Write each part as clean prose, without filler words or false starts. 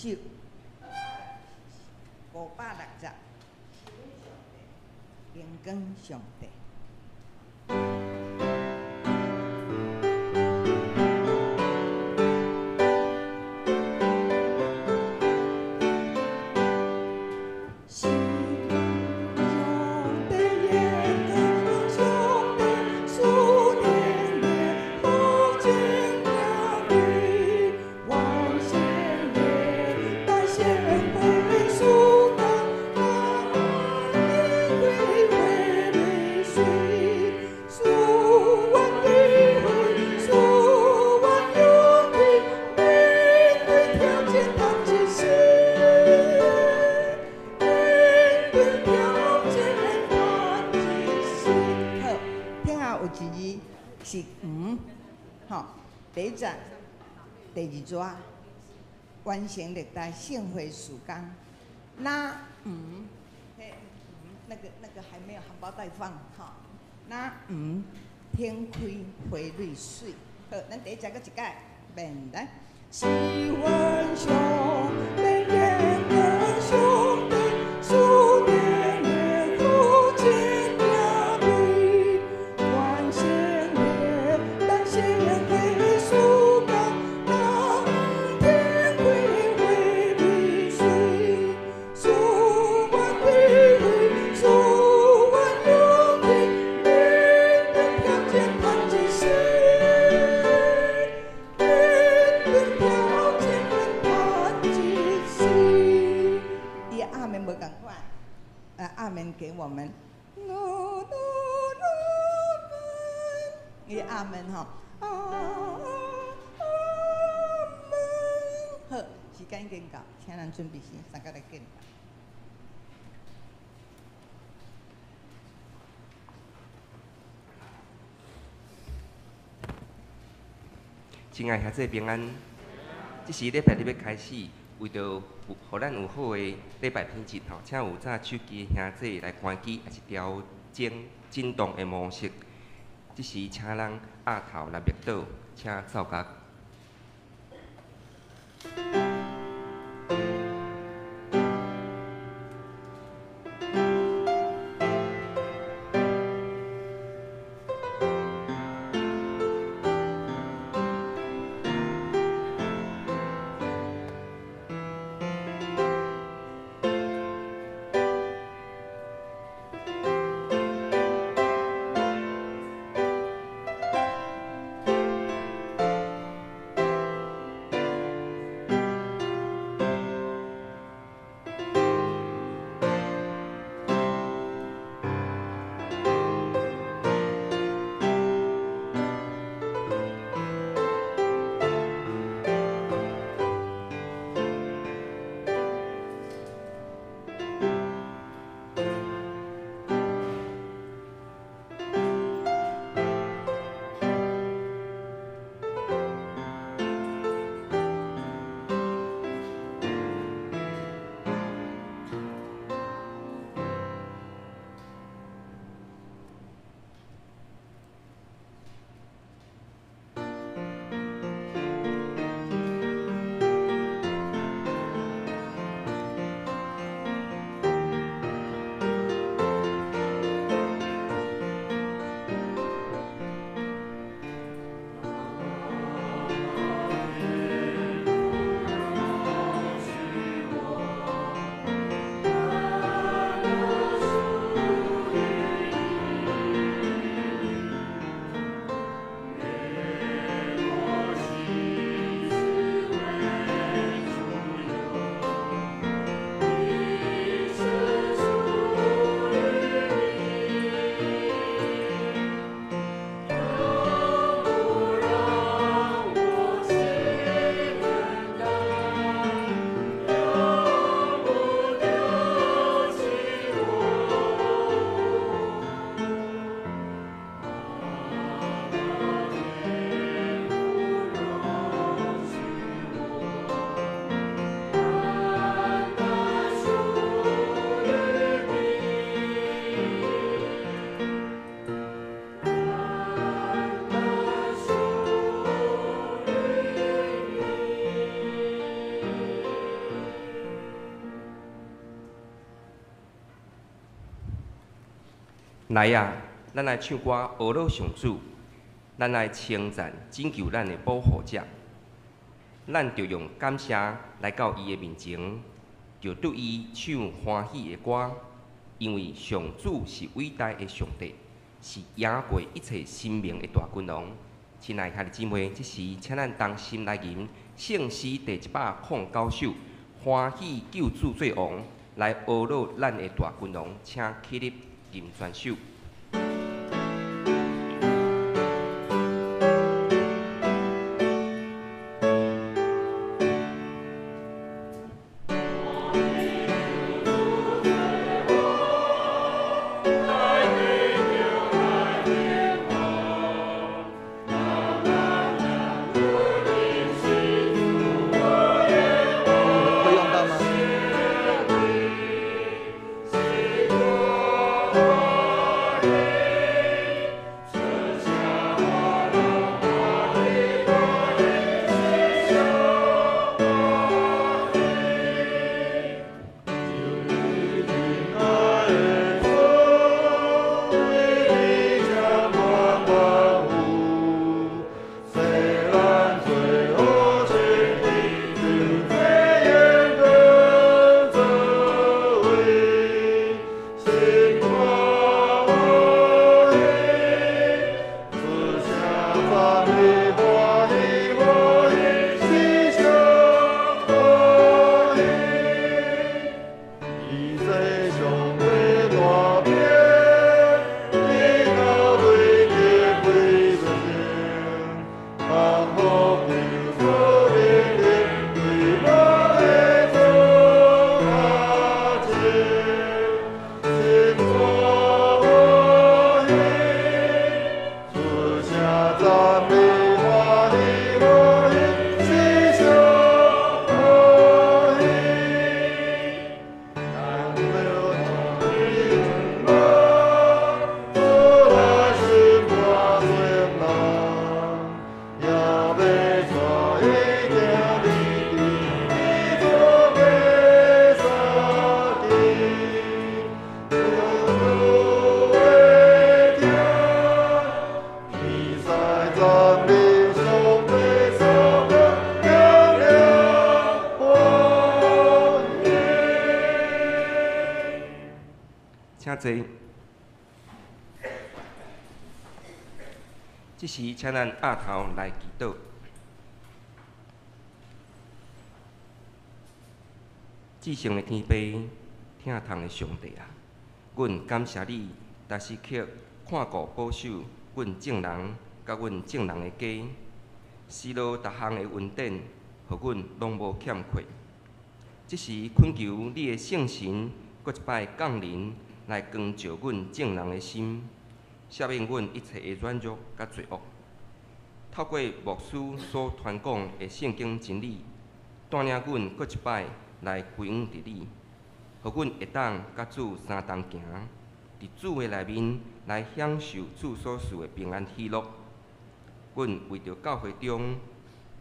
首560，榮光上帝。第二逝完成歷代聖會事工，那毋，彼那個還沒有含苞待放吼，那毋天開花蕊水，好，咱第一節閣一擺，免來。是阮上帝榮光上帝思念的好情美，完成歷代聖會事工。天開花蕊水，賜阮智慧，賜阮勇氣，面對挑戰趁一時，面對挑戰趁一時。伊阿門無仝款，阿門給我們。伊阿門吼，阿門。好，時間已經到，請咱準備先，三個來敬拜。親愛兄弟平安，這時禮拜日欲開始，為著予咱有好的禮拜品質吼，請有紮手機的兄弟來關機，抑是調整震動的模式。這時請咱額頭來默禱，請奏樂。來啊，咱來唱歌，呵咾上主，咱來稱讚拯救咱的保護者。咱著用感謝來到伊的面前，著對伊唱歡喜的歌，因為上主是偉大的上帝，是贏過一切神明的大君王。親愛兄弟姊妹，這時請咱同心來吟聖詩第109首，歡喜救主做王，來呵咾咱的大君王，請起立吟全首。會用到嗎？請坐。這時，請咱額頭來祈禱。至聖的天父，疼痛的上帝啊，阮感謝你，逐時刻看顧保守阮眾人，佮阮眾人的家，施落逐項的恩典，予阮攏無欠缺。這時懇求你的聖神，閣一擺降臨，來光照阮眾人的心，赦免阮一切的軟弱佮罪惡。透過牧師所傳講的聖經真理，帶領阮閣一擺來歸向佇你，予阮會當佮主相同行，佇主的內面來享受主所賜的平安喜樂。阮為著教會中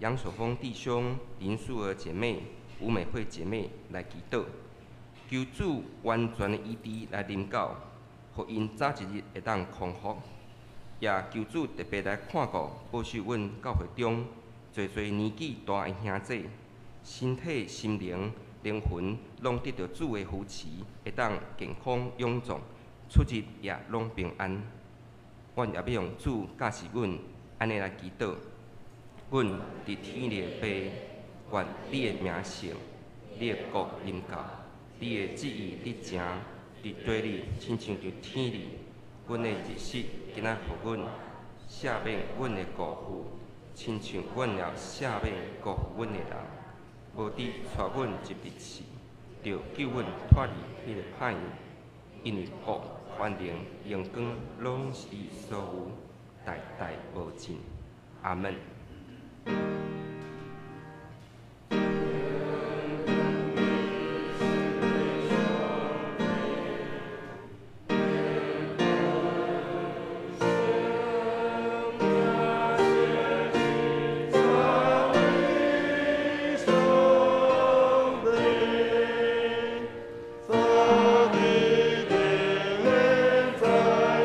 楊守峰弟兄、林素娥姐妹、吳美惠姐妹來祈禱，求主完全的醫治來臨到，予𪜶早一日會當康復。也求主特別來看顧保守阮教會中濟濟年紀大的兄弟，身體、心靈、靈魂攏得著主的扶持，會當健康勇壯，出入也攏平安。阮也欲用主教示阮，按呢來祈禱。阮佇天裡的父，願你的名聖，你的國臨到，你的旨意得成，佇地裡親像佇天裡。阮的日食今仔予阮，赦免阮的辜負，親像阮也赦免辜負阮的人。無得帶阮入佇試，著救阮脫離彼个歹的，因為國、權能、榮光攏是你所有，代代無盡。阿們。在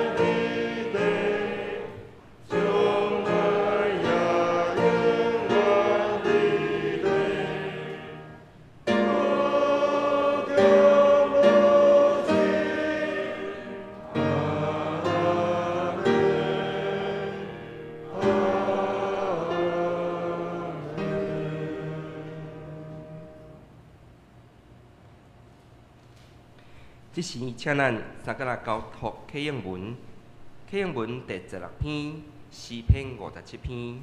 這時，請咱三個來交託啟應文，啟應文第16篇，詩篇57篇。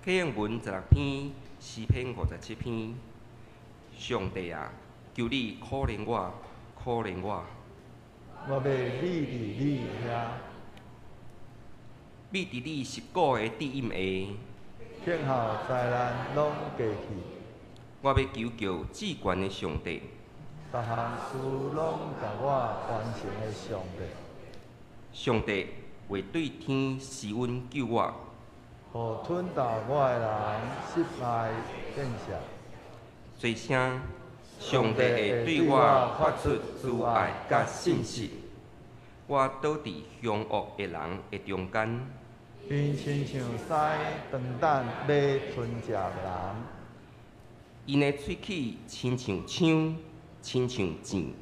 啟應文十六篇，詩篇五十七篇。上帝啊，求你可憐我，可憐我。我欲覕佇你遐，覕佇你實古的殿蔭下，等候災難攏過去。我欲求告至懸的上帝，逐項事攏共我完成的上帝。上帝會對天施恩救我，予吞噬我的人失敗變色。做聲，上帝會對我發出慈愛佮信實。我倒佇兇惡的人的中間，𪜶親像獅當等欲吞食人。𪜶的喙齒親像槍，親像箭。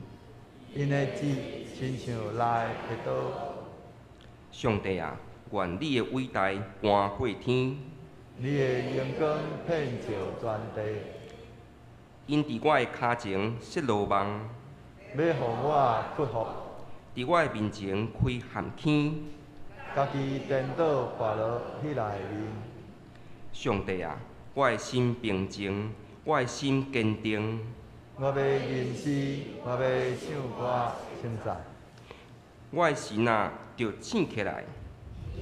𪜶的舌親像利的刀。上帝啊，願你的偉大橫過天，你的榮光遍照全地。𪜶佇我的跤前設羅網，欲予我屈服。佇我的面前開陷坑，家己顛倒跋落彼內面。上帝啊，我的心平靜，我的心堅定。我欲吟詩，我欲唱歌稱讚。我的神啊，著醒起來。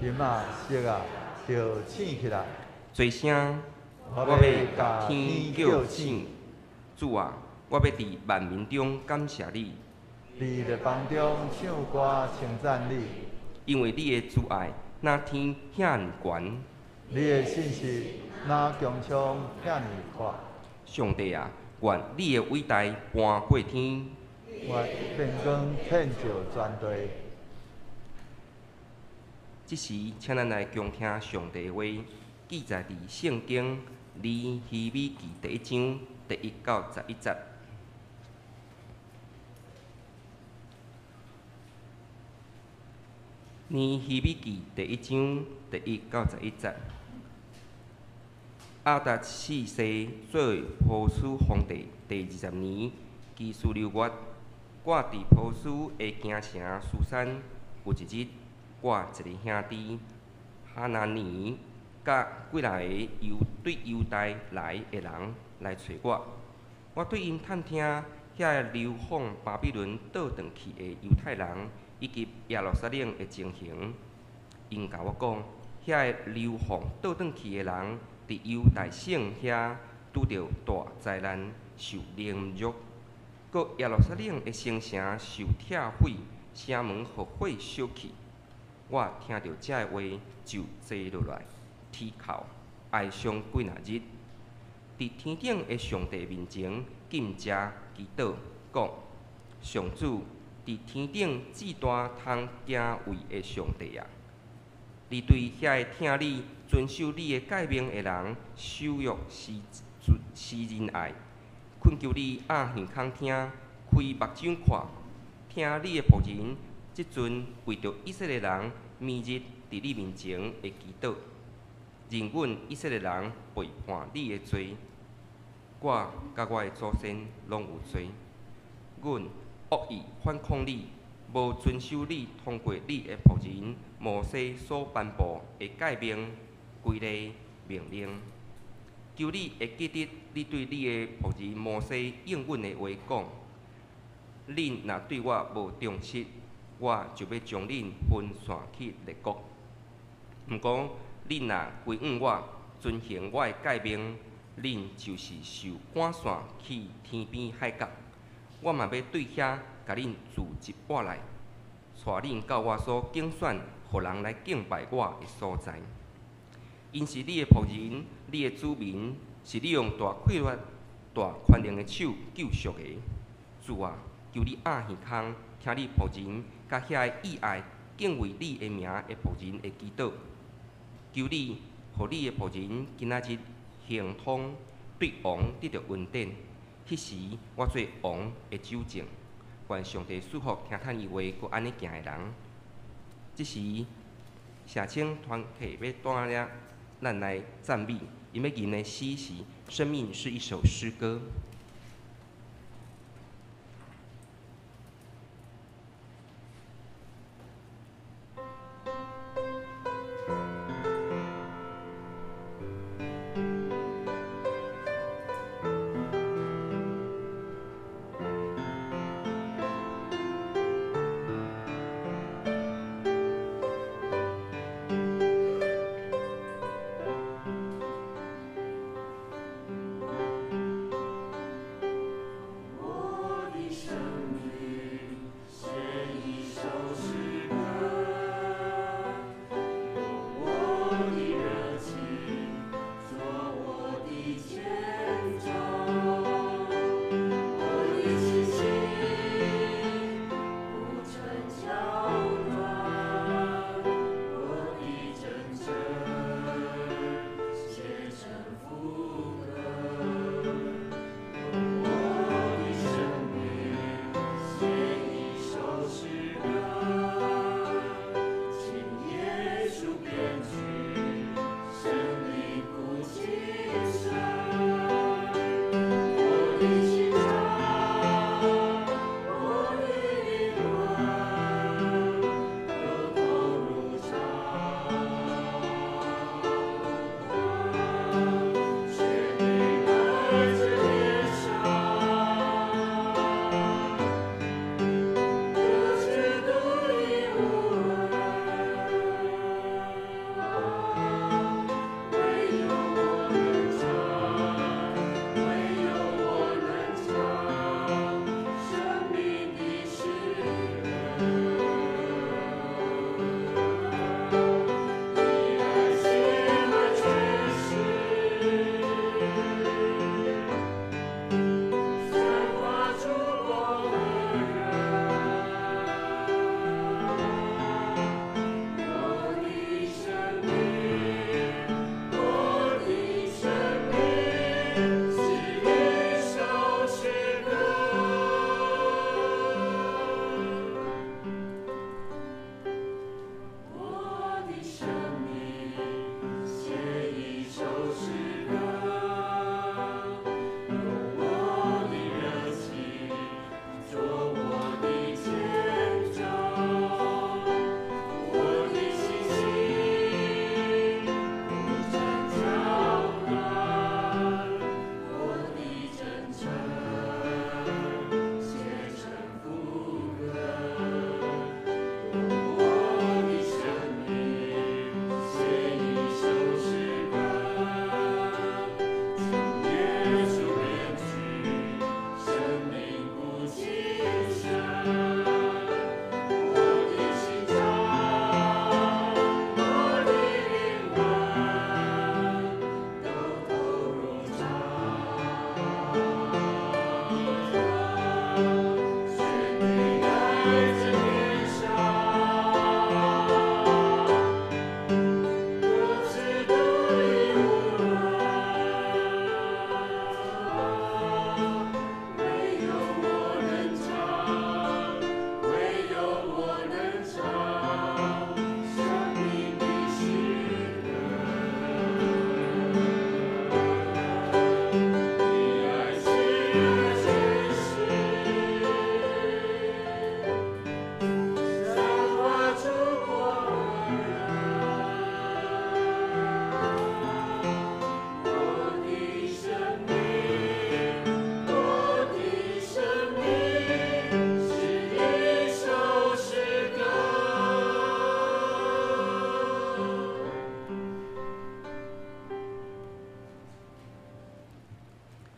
神啊，石啊，著醒起來。做聲，我我欲欲共共天天叫叫醒。醒。主啊，我欲佇萬民中感謝你，佇列邦中唱歌稱讚你。因為你的慈愛，若天遐爾懸。你的信實若穹蒼遐爾闊。上帝啊，願你的偉大橫過天，願榮光遍照全地。這時，請咱來恭聽上帝的話，記載佇聖經尼希米記第一章第1到11節。尼希米記第一章第一到十一節。亞達四世做波斯皇帝第20年，基斯流月，我佇波斯的京城書珊，有一日，我一个兄弟哈拿尼，佮幾若个猶對猶大來的人來揣我，我對𪜶探聽遐个流放巴比倫倒轉去的猶太人以及耶路撒冷的情形。𪜶共我講，遐个流放倒轉去的人，佇猶大省遐拄著大災難，受凌辱；閣耶路撒冷的新城受拆毀，城門予火燒去。我聽著這个話，就坐落來，啼哭哀傷幾若日，佇天頂的上帝面前禁食祈禱，講：上主，佇天頂至大通敬畏的上帝啊！你對遐个疼你、遵守你的誡命的人，守約施施仁愛，懇求你掩耳孔聽，開目睭看，聽你的僕人這陣為著以色列人，每日佇你面前的祈禱，認阮以色列人背叛你的罪，我佮我的祖先攏有罪。阮惡意反抗你，無遵守你通過你的僕人摩西所頒布的誡命、規例、命令。求你會記得你對你的僕人摩西應允的話講：恁若對我無忠實，我就欲將恁分散去列國。毋過，恁若歸向我，遵行我的誡命，恁就是受趕散去天邊海角，我嘛欲對遐共恁聚集活來，帶恁到我所揀選，予人來敬拜我的所在。𪜶是你的僕人，你的子民，是你用大氣力、大權能的手救贖的。主啊，求你掩耳孔，聽你僕人佮遐个意愛敬畏你的名的僕人的祈禱。求你，予你的僕人今仔日亨通，對王得著恩典。彼時我做王的酒政，願上帝賜福聽趁伊話閣按呢行的人。這時，社青團體欲帶領咱來讚美。𪜶欲吟的詩是《生命是一首詩歌》。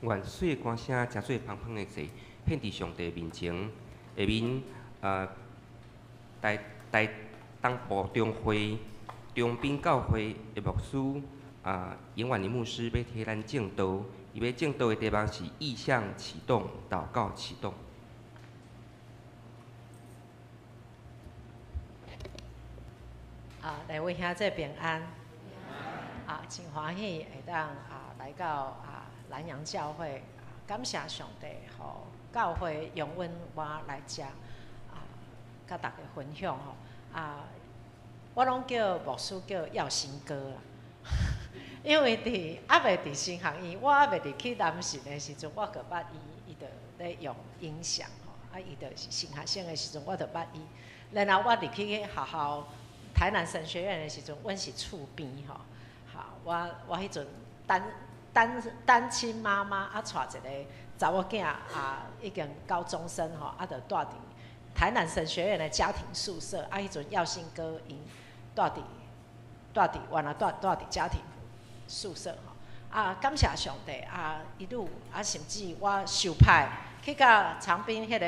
願水的歌聲誠做芳芳的祭，獻佇上帝面前。下面，台東部中會中濱教會的牧師嚴婉玲牧師欲替咱證道，伊欲證道的題目是異象啟動，禱告啟動。兩位兄弟平安。真歡喜會當來到南洋教會，感謝上帝，予教會容允我來遮佮大家分享吼。我攏叫牧師叫耀新哥啦。因為佇猶未佇神學院，我猶未佇去南神的時陣，我就捌伊，伊就咧用音響吼，啊，伊就是神學生的時陣，我就捌伊。然後我入去學校台南神學院的時陣，阮是厝邊吼，好，我彼陣單親媽媽啊，帶一个查某囝啊，已經高中生吼，啊，就蹛佇台南神學院的家庭宿舍，啊，彼陣耀興哥𪜶蹛佇原來蹛佇家庭宿舍吼，啊，感謝上帝啊，一路啊，甚至我受派去到長濱彼个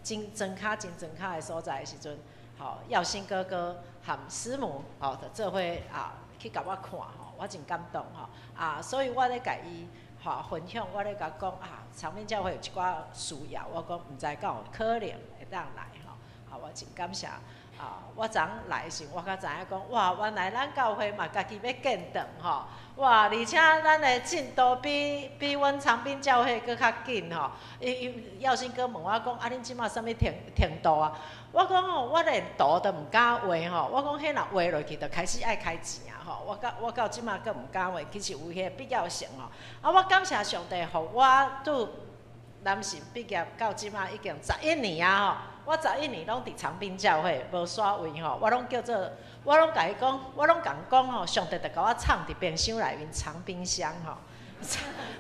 真莊跤真莊跤的所在的時陣，吼，耀興哥哥和師母吼，就做伙啊去共我看吼，我真感動吼，啊，所以我咧共伊吼分享，我咧共講啊，長濱教會有一寡需要，我講毋知敢有可能會當來吼，啊，我真感謝。啊！我昨來的時，我才知影講，哇，原來咱教會嘛，家己欲建堂吼，哇！而且咱的進度比阮長濱教會閣較緊吼。伊伊耀興哥問我講，啊，恁這馬啥物程度啊？我講吼，我連圖都毋敢畫吼。我講彼若畫落去，就開始愛開錢啊吼。我到這馬閣毋敢畫，其實有彼個必要性吼。啊，我感謝上帝，予我拄南神畢業到這馬已經11年啊吼。我十一年攏佇長濱教會，無徙位吼，我攏叫做，我攏共伊講，我攏共講吼，上帝就共我藏佇冰箱內面，長冰箱吼，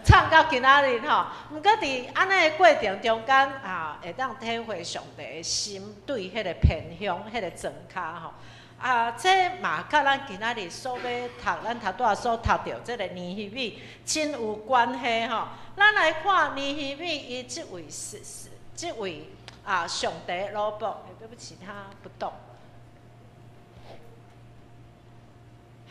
藏到今仔日吼。毋過佇按呢的過程中間啊，會當體會上帝的心對彼个偏鄉、彼个莊跤吼。啊，這嘛佮咱今仔日所欲讀，咱頭拄仔所讀著這个尼希米真有關係吼。咱來看尼希米，伊這位是這位。啊！上帝奴僕，欸，對不起，他不動。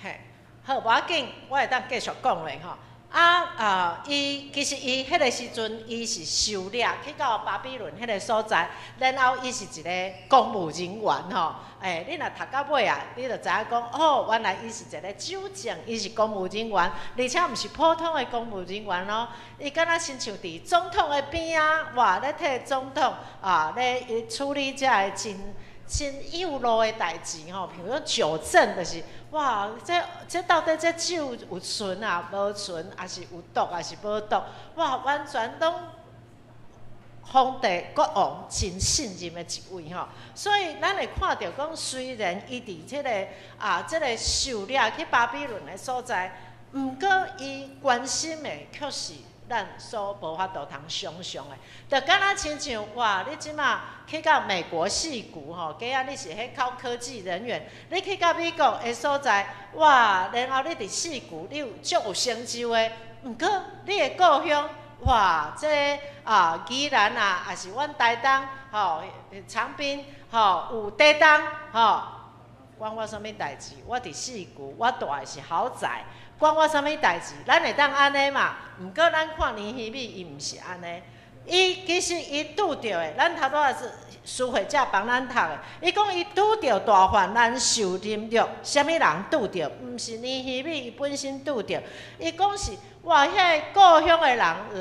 嘿，好，無要緊，我會當繼續講咧吼。啊啊！伊其實伊彼个時陣，伊是受掠去到巴比倫彼个所在，然後伊是一個公務人員吼。欸，你若讀到尾啊，你就知影講，哦，原來伊是一個酒政，伊是公務人員，而且毋是普通的公務人員哦。伊敢若親像佇總統的邊仔，哇，咧替總統啊，咧處理這个真真幼路的代誌吼，譬如講酒政，就是哇，這到底這酒有純啊，無純，抑是有毒，抑是無毒？哇，完全攏皇帝國王真信任的一位吼，所以咱會看著講，雖然伊佇這个啊，這个受掠去巴比倫的所在，毋過伊關心的卻是咱所無法度通想像的，就敢若親像哇！你這馬去到美國矽谷吼，假仔你是彼高科技人員，你去到美國的所在，哇！然後你佇矽谷，你有足有成就的，毋過你的故鄉，哇！這个啊，宜蘭啊，抑是阮台東吼，長濱吼，有地東吼，關我啥物代誌？我佇矽谷，我住的是豪宅。關我啥物代誌？咱會當按呢嘛？毋過咱看尼希米，伊毋是按呢。伊其實伊拄著的，咱頭拄仔是施會者幫咱讀的。伊講伊拄著大患難受凌辱，啥物人拄著？毋是尼希米伊本身拄著。伊講是哇，遐个故鄉的人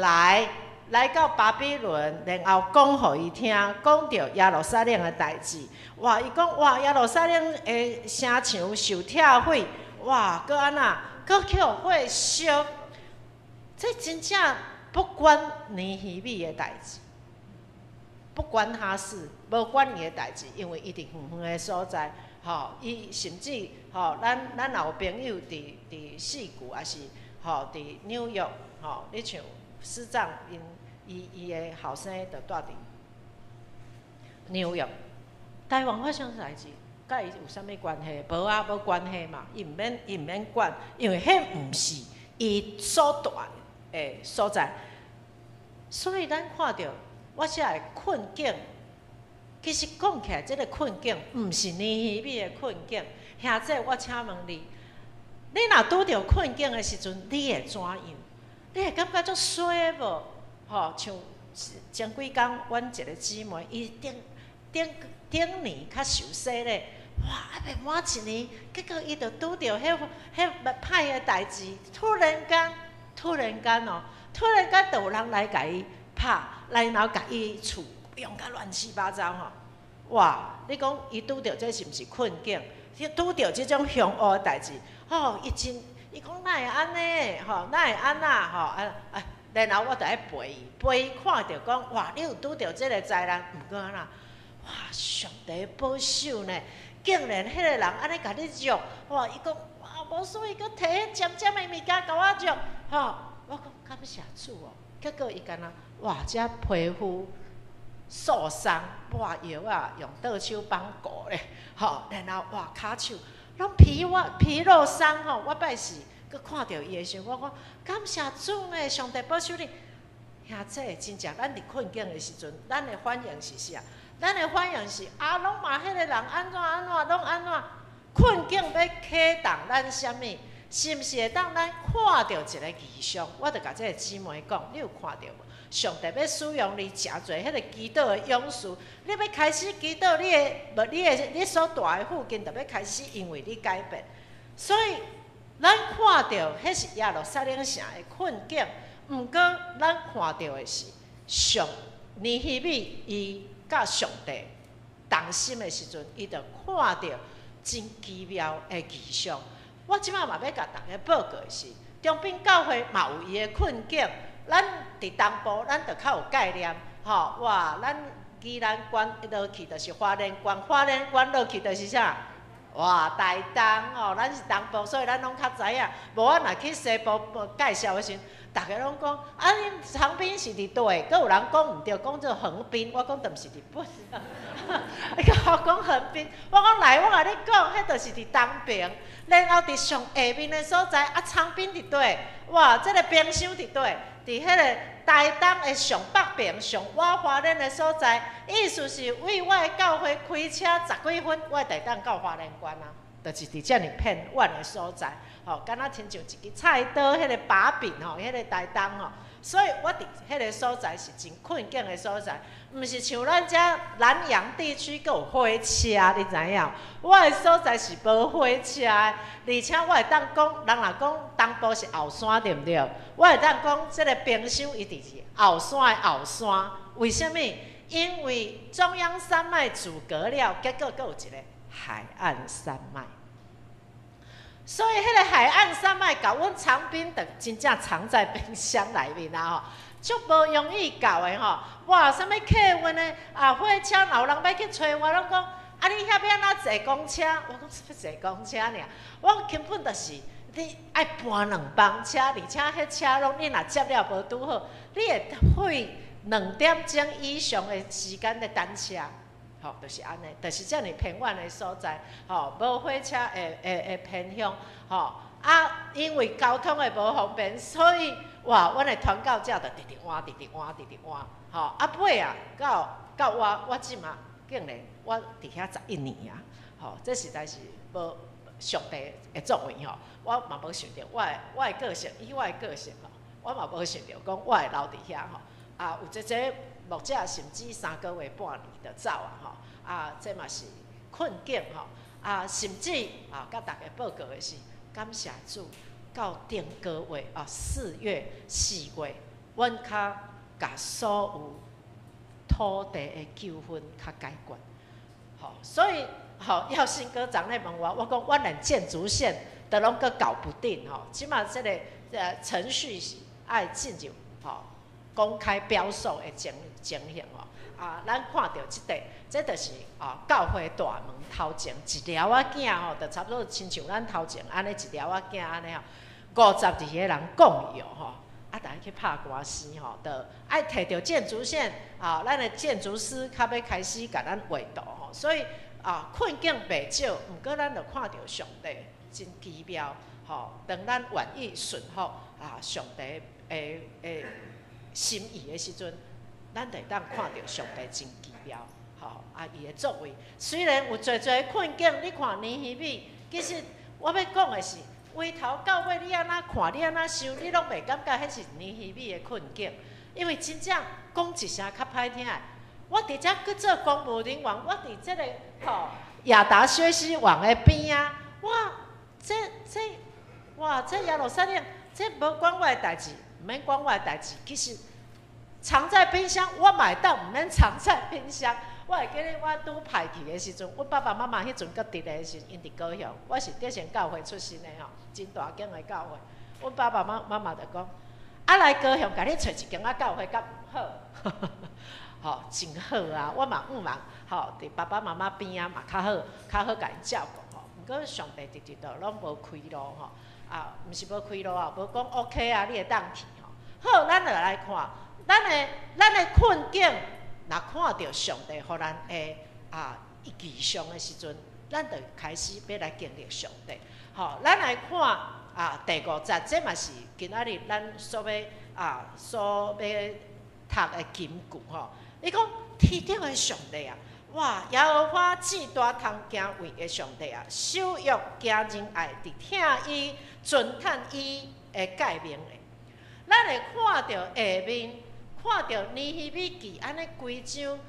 來到巴比倫，然後講予伊聽，講著耶路撒冷的代誌。哇！伊講哇，耶路撒冷的城牆受拆毀，哇！閣按怎？閣去予火燒，這真正不關尼希米的代誌，不關他事，無關伊的代誌，因為伊佇遠遠的所在，吼，伊甚至吼，咱若有朋友佇矽谷，抑是吼佇紐約，吼，你像師長𪜶伊的後生就蹛佇紐約，台灣發生代誌。佮伊有啥物關係？無啊，無關係嘛。伊毋免管，因為彼毋是伊所蹛的所在。所以咱看著我遮的困境，其實講起來，這个困境毋是尼希米的困境。兄弟，我請問你，你若拄著困境的時陣，你會怎樣？你會感覺足衰無？吼，像前幾工，阮一个姊妹，伊頂頂頂年較受洗咧。哇！猶未滿一年，結果伊就拄著彼歹的代誌，突然間，突然間哦，突然間就有人來共伊拍，來然後共伊厝用甲亂七八糟吼！哇！你講伊拄著這是毋是困境？伊拄著這種凶惡的代誌，吼，伊真伊講哪會按呢？吼，哪會按那？吼啊啊！然後我就愛陪伊，陪伊看著講，哇！你有拄著這个災難，毋過按怎？哇！上帝保守呢，竟然彼個人按呢共你辱，哇！伊講哇，無所以閣提彼尖尖的物件共我辱，吼！我講感謝主哦，結果伊敢若哇，這皮膚受傷，抹藥仔，用倒手綁糊咧，吼，然後哇，跤手攏皮我皮肉傷吼，我拜四閣看著伊的時陣，我講感謝主呢，上帝保守你。兄弟，真正咱佇困境的時陣，咱的反應是啥？咱的反應是啊，攏罵彼個人按怎按怎，攏按怎？困境欲啟動咱啥物？是毋是會當咱看著一个異象？我就共這个姊妹講，你有看著無？上帝欲使用你誠濟彼个祈禱的勇士，你欲開始祈禱，你的無你的你所蹛的附近，就欲開始因為你改變。所以，咱看著彼是耶路撒冷城的困境，毋過咱看著的是上尼希米伊佮上帝同心的時陣，伊就看著真奇妙的異象。我這擺嘛欲共大家報告的是，長濱教會嘛有伊的困境。咱佇東部，咱就較有概念，吼哇！咱宜蘭縣落去就是花蓮縣，花蓮縣落去就是啥？哇！台東吼，咱是東部，所以咱攏較知影。無我若去西部介紹的時陣，逐家攏講啊，恁長濱是佇佗？閣有人講毋對，講做橫濱，我講著毋是佇本。伊閣我講橫濱，我講來，我共你講，彼就是佇東爿，然後佇上下面的所在，啊，長濱佇佗？哇，這个冰箱佇佗？佇彼个台東的上北爿、上倚花蓮的所在，意思是為我的教會開車十幾分，我會當到花蓮縣啊，就是佇遮爾偏遠的所在，吼，敢若親像一支菜刀，彼个把柄吼，彼个台東吼，所以我佇彼个所在是真困境的所在，毋是像咱遮南洋地區閣有火車，你知影？我的所在是無火車的，而且我會當講，人若講東部是後山，對毋對？我會當講，這个冰箱伊佇後山的後山，為啥物？因為中央山脈阻隔了，結果閣有一個海岸山脈。所以，彼个海岸山脈共阮長濱就真正藏在冰箱內面啊吼，足無容易到的吼。哇，啥物客運的啊，火車，若有人欲去揣我，攏講啊，你遐欲按怎坐公車？我講啥物坐公車爾？我根本就是你愛搬兩班車，而且彼車攏你若接了無拄好，你會花2點鐘以上的時間咧等車。吼，就是按呢，就是遮爾偏遠的所在，吼，無火車的偏鄉，吼，啊，因為交通的無方便，所以哇，阮的傳教者就直直換，直直換，直直換，吼，啊尾啊，到到我我這馬竟然我佇遐11年啊，吼，這實在是無上帝的作為吼，我嘛無想著我的個性，以我的個性吼，我嘛無想著講我會留佇遐吼，啊，有這這牧者甚至3個月半年就走啊吼，啊，這嘛是困境吼，啊，甚至啊，佮大家報告的是，感謝主，到頂個月啊，4月，阮較共所有土地的糾紛較解決，吼，所以吼，耀信哥昨咧問我，我講阮連建築線都攏閣搞不定吼，這馬這個程序是愛進入吼公開標售的情形吼，啊，咱看著這塊，這就是啊教會大門頭前一寮仔囝吼，就差不多親像咱頭前按呢一寮仔囝按呢吼，52個人共有吼，啊，逐家去拍官司吼，就愛提著建築線啊，咱的建築師較欲開始共咱畫圖吼，所以啊困境袂少，毋過咱就看著上帝真奇妙吼，當咱願意順服啊上帝的心意的時陣，咱就會當看著上帝真奇妙，吼啊！伊的作為雖然有濟濟困境，你看尼希米，其實我欲講的是，由頭到尾你按怎看，你按怎想，你攏袂感覺彼是尼希米的困境，因為真正講一聲較歹聽的，我佇遮閣做公務人員，我佇這个吼亞達薛西王的邊仔，哇，這這哇，這耶路撒冷，這無關我的代誌。毋免管我的代誌，其實藏在冰箱，我嘛會當毋免藏在冰箱。我會記得我拄派去的時陣，阮爸爸媽媽彼陣閣佇咧時陣，𪜶佇高雄，我是德賢教會出身的吼，真大間的教會。阮爸爸媽媽就講，啊來高雄，共你揣一間仔教會較毋好，吼，真好啊！我嘛向望，吼，佇爸爸媽媽邊仔嘛較好，較好共𪜶照顧吼。毋過上帝直直都攏無開路吼，啊，毋是無開路啊，無講 OK 啊，你會當去吼。好，咱就來看，咱的困境，若看著上帝予咱的啊異象的時陣，咱就開始欲來經歷上帝。吼，咱來看啊第五節，這嘛是今仔日咱所欲讀的金句吼。伊講天頂的上帝啊，哇！耶和華至大通敬畏的上帝啊，守約行仁愛，佇疼伊、遵趁伊的誡命的。咱會看著下面，看著尼希米記按呢規章，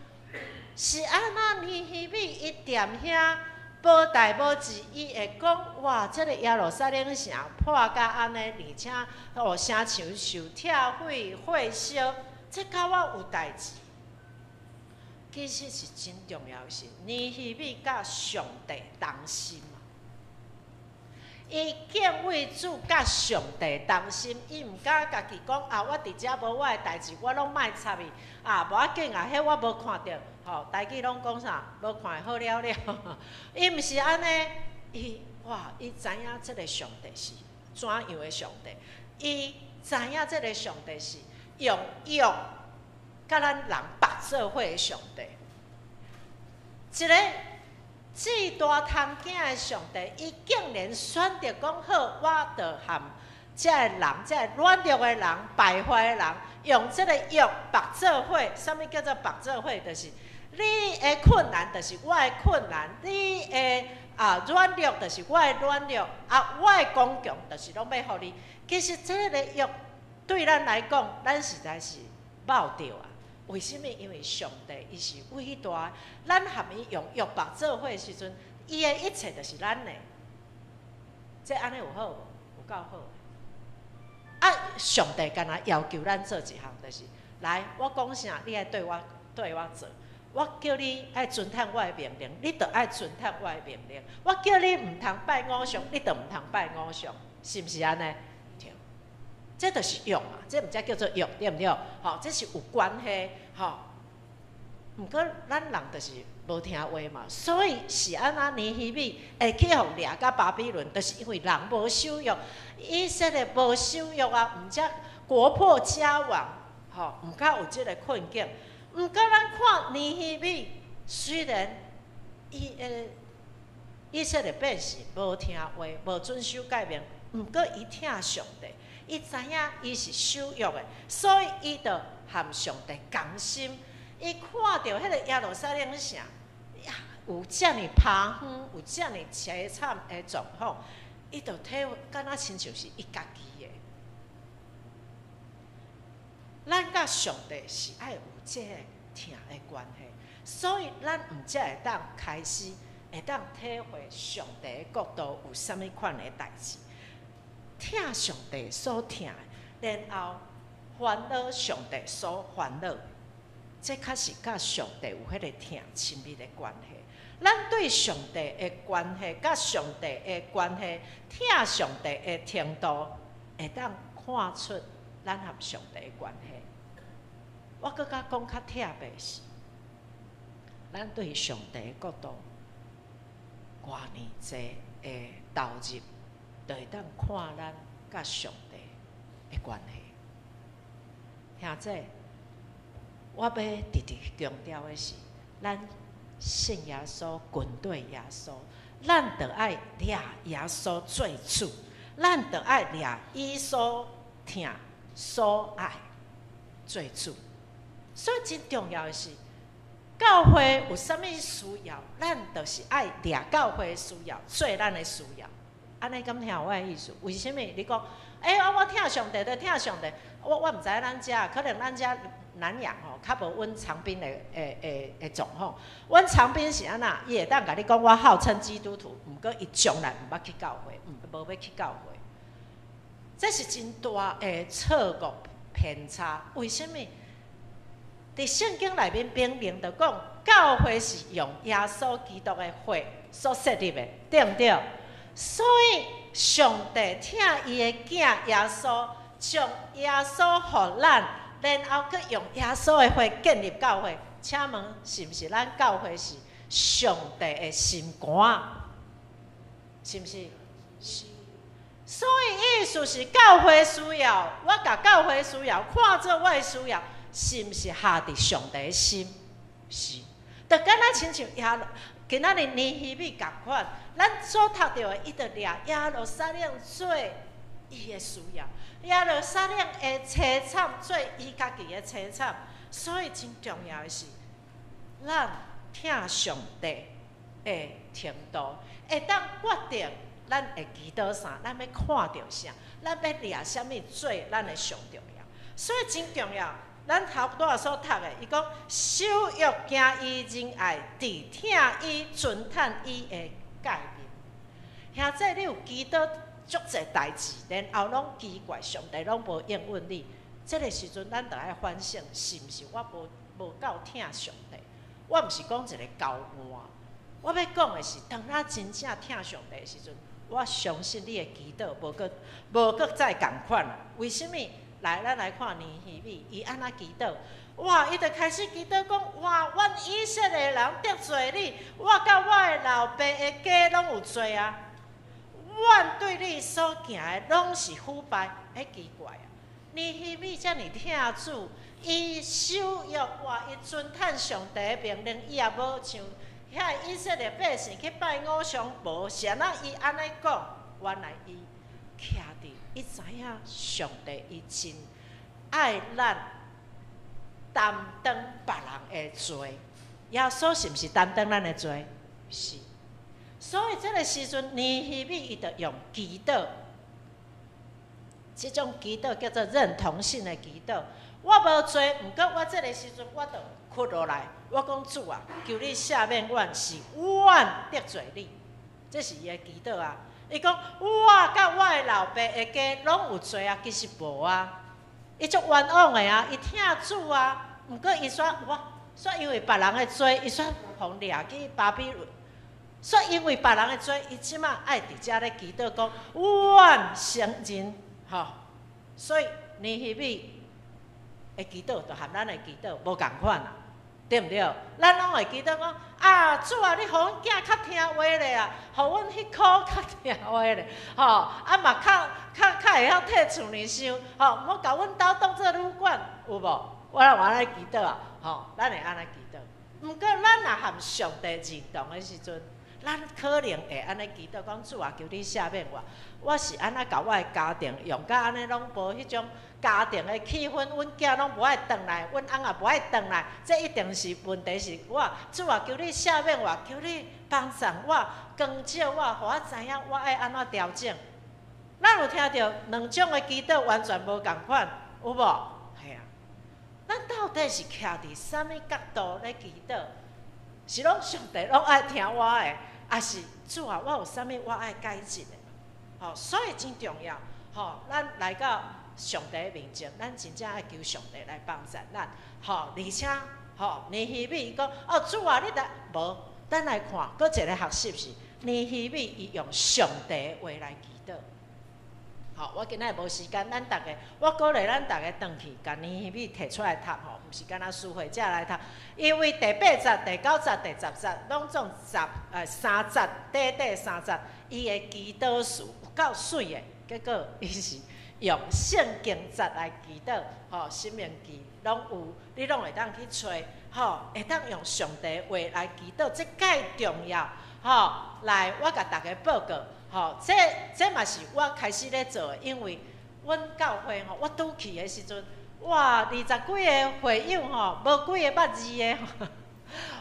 是按怎尼希米伊踮遐無代無誌，伊會講哇！這个耶路撒冷城破甲按呢，而且哦城牆受拆毀、火燒，這佮我有代誌。其實是真重要的是，尼希米佮上帝同心啊。伊敬畏主，佮上帝同心，伊毋敢家己講啊！我佇遮無我的代誌，我攏莫插伊啊！無要緊啊，彼我無看著，吼，台語攏講啥？無看好了了。伊毋是按呢，伊哇！伊知影這个上帝是怎樣的上帝，伊知影這个上帝是用約佮咱人縛做伙的上帝，一个至大通敬的上帝，伊竟然選擇講好，我就和這个人，這个軟弱的人、敗壞的人，用這个約縛做伙。啥物叫做縛做伙？就是你的困難，就是我的困難；你的啊軟弱，就是我的軟弱；啊，我的剛強，就是攏欲予你。其實這个約對咱來講，咱實在是冒著啊！為啥物？因為上帝伊是偉大，咱和伊用約縛做伙的時陣，伊的一切就是咱的。這按呢有好無？有夠好。啊，上帝干焦要求咱做一項，就是來，我講啥，你愛對我做。我叫你愛遵趁我的命令，你就愛遵趁我的命令。我叫你毋通拜偶像，你就毋通拜偶像，是毋是按呢？對，這就是約嘛，這毋才叫做約，對毋對？吼，這是有關係，吼。毋過咱人就是無聽話嘛，所以是按怎尼希米會去予掠到巴比倫，就是因為人無守約，以色列無守約啊，毋才國破家亡，吼，毋才有這个困境。毋過咱看尼希米，雖然伊的以色列百姓無聽話，無遵守誡命，毋過伊疼上帝，伊知影伊是守約的，所以伊就和上帝同心。伊看著彼个耶路撒冷城，有遮爾拍昏，有遮爾凄慘的狀況，伊就體會，敢若親像是伊家己的。咱佮上帝是愛有這个疼的關係，所以咱毋才會當開始會當體會上帝的國度有啥物款的代誌，疼上帝所疼的，然後煩惱上帝所煩惱。這確實佮上帝有彼個疼親密的關係。咱對上帝的關係，佮上帝的關係，疼上帝的程度，會當看出咱和上帝的關係。我閣較講較特別是，咱對上帝的國度偌爾濟的投入，就會當看咱佮上帝的關係。兄弟，我欲直直強調的是，咱信耶穌、跟隨耶穌，咱著愛掠耶穌做主，咱著愛掠伊所疼、所愛做主。所以真重要的是，教會有啥物需要，咱就是愛掠教會需要做咱的需要。按呢敢聽有我的意思？為啥物？你講，欸，我疼上帝，就疼上帝。我毋知影咱遮，可能咱遮南洋吼，較無阮長濱的狀況。阮長濱是按怎？伊會當共你講，我號稱基督徒，毋過伊從來毋捌去教會，毋無欲去教會。這是真大的錯誤偏差。為啥物？佇聖經內面明明就講，教會是用耶穌基督的血所設立的，對毋對？所以上帝疼伊的囝耶穌，將耶穌予咱，然後閣用耶穌的血建立教會。請問是毋是咱教會是上帝的心肝？是毋是？是。所以意思是教會需要，我共教會需要看做我的需要，是毋是合佇上帝的心？是。就敢若親像耶，今仔日尼希米仝款，咱所讀著的，伊就掠耶路撒冷做伊的需要，耶路撒冷的凄慘做伊家己的凄慘，所以真重要的是，咱疼上帝的程度，會當決定咱會祈禱啥，咱欲看著啥，咱欲掠啥物做咱的上重要。所以真重要，咱頭拄仔所讀的，伊講守約行伊仁愛，佇疼伊遵趁伊的誡命。兄弟，你有祈禱足濟代誌，然後攏奇怪，上帝攏無應允你。這个時陣，咱著愛反省，是毋是我無夠疼上帝？我毋是講一个交換，我欲講的是，當咱真正疼上帝的時陣，我相信你的祈禱無閣再仝款啦。為啥物？來，咱來看尼希米，伊按怎祈禱？哇！伊就開始祈禱講：哇！阮以色列人得罪你，我佮我的老爸的家攏有罪啊！阮對你所行的攏是腐敗，欸，奇怪啊！尼希米遮爾疼主，伊守約哇，伊遵趁上帝的命令，伊也無像遐以色列百姓去拜偶像，無，是按怎伊按呢講？原來伊徛佇，伊知影上帝伊真愛咱擔當別人的罪，耶穌是毋是擔當咱的罪？是。所以這个時陣，尼希米伊就用祈禱，這種祈禱叫做認同性的祈禱。我無罪，毋過我這个時陣我就屈落來，我講主啊，求你赦免阮，是阮得罪你，這是伊的祈禱啊。伊講我佮我的老爸的家攏有罪啊，其實無啊，伊足冤枉的啊，伊疼主啊，毋過伊煞我煞因為別人的罪，伊煞予掠去巴比倫。煞因為別人的罪，伊這馬愛佇遮咧祈禱講，阮承認，吼，所以尼希米的祈禱就和咱的祈禱無仝款啊，對毋對？咱攏會祈禱講啊，主啊，你予阮囝較聽話咧啊，予阮彼箍較聽話咧，吼，啊嘛較較較會曉替厝裡想，吼，毋好共阮兜當做旅館，有無？我攏按呢祈禱啊，吼，咱會按呢祈禱。毋過咱若和上帝認同的時陣，咱可能會按呢祈禱講主啊，求你赦免我。我是按怎共我的家庭用甲按呢攏無彼種家庭的氣氛，阮囝攏無愛轉來，阮翁也無愛轉來，這一定是問題是我。主啊，求你赦免我，求你幫助我，光照我，予我知影我愛按怎調整。咱有聽著兩種的祈禱完全無仝款，有無？嘿啊，咱到底是徛佇啥物角度咧祈禱？是攏上帝攏愛聽我的，抑是主啊，我有啥物我愛改進的？吼，所以真重要。吼，咱來到上帝的面前，咱真正愛求上帝來幫助咱。吼，而且吼，尼希米伊講，哦，主啊，你著無，咱來看，閣一个學習是尼希米伊用上帝的話來祈禱。吼，我今仔日無時間，咱逐家，我鼓勵咱逐家轉去，共尼希米提出來讀吼，毋是干焦思會者來讀，因為第八節、第九節、第十節，攏總十三節，短短三節，伊的祈禱詞有夠媠的，結果伊是用聖經節來祈禱，吼，申命記攏有，你攏會當去揣，吼，會當用上帝的話來祈禱，這蓋重要，吼，來，我共逐家報告。吼，這這嘛是我開始咧做的，因為阮教會吼，我拄去的時陣，哇，二十幾个會友吼，無幾个捌字的，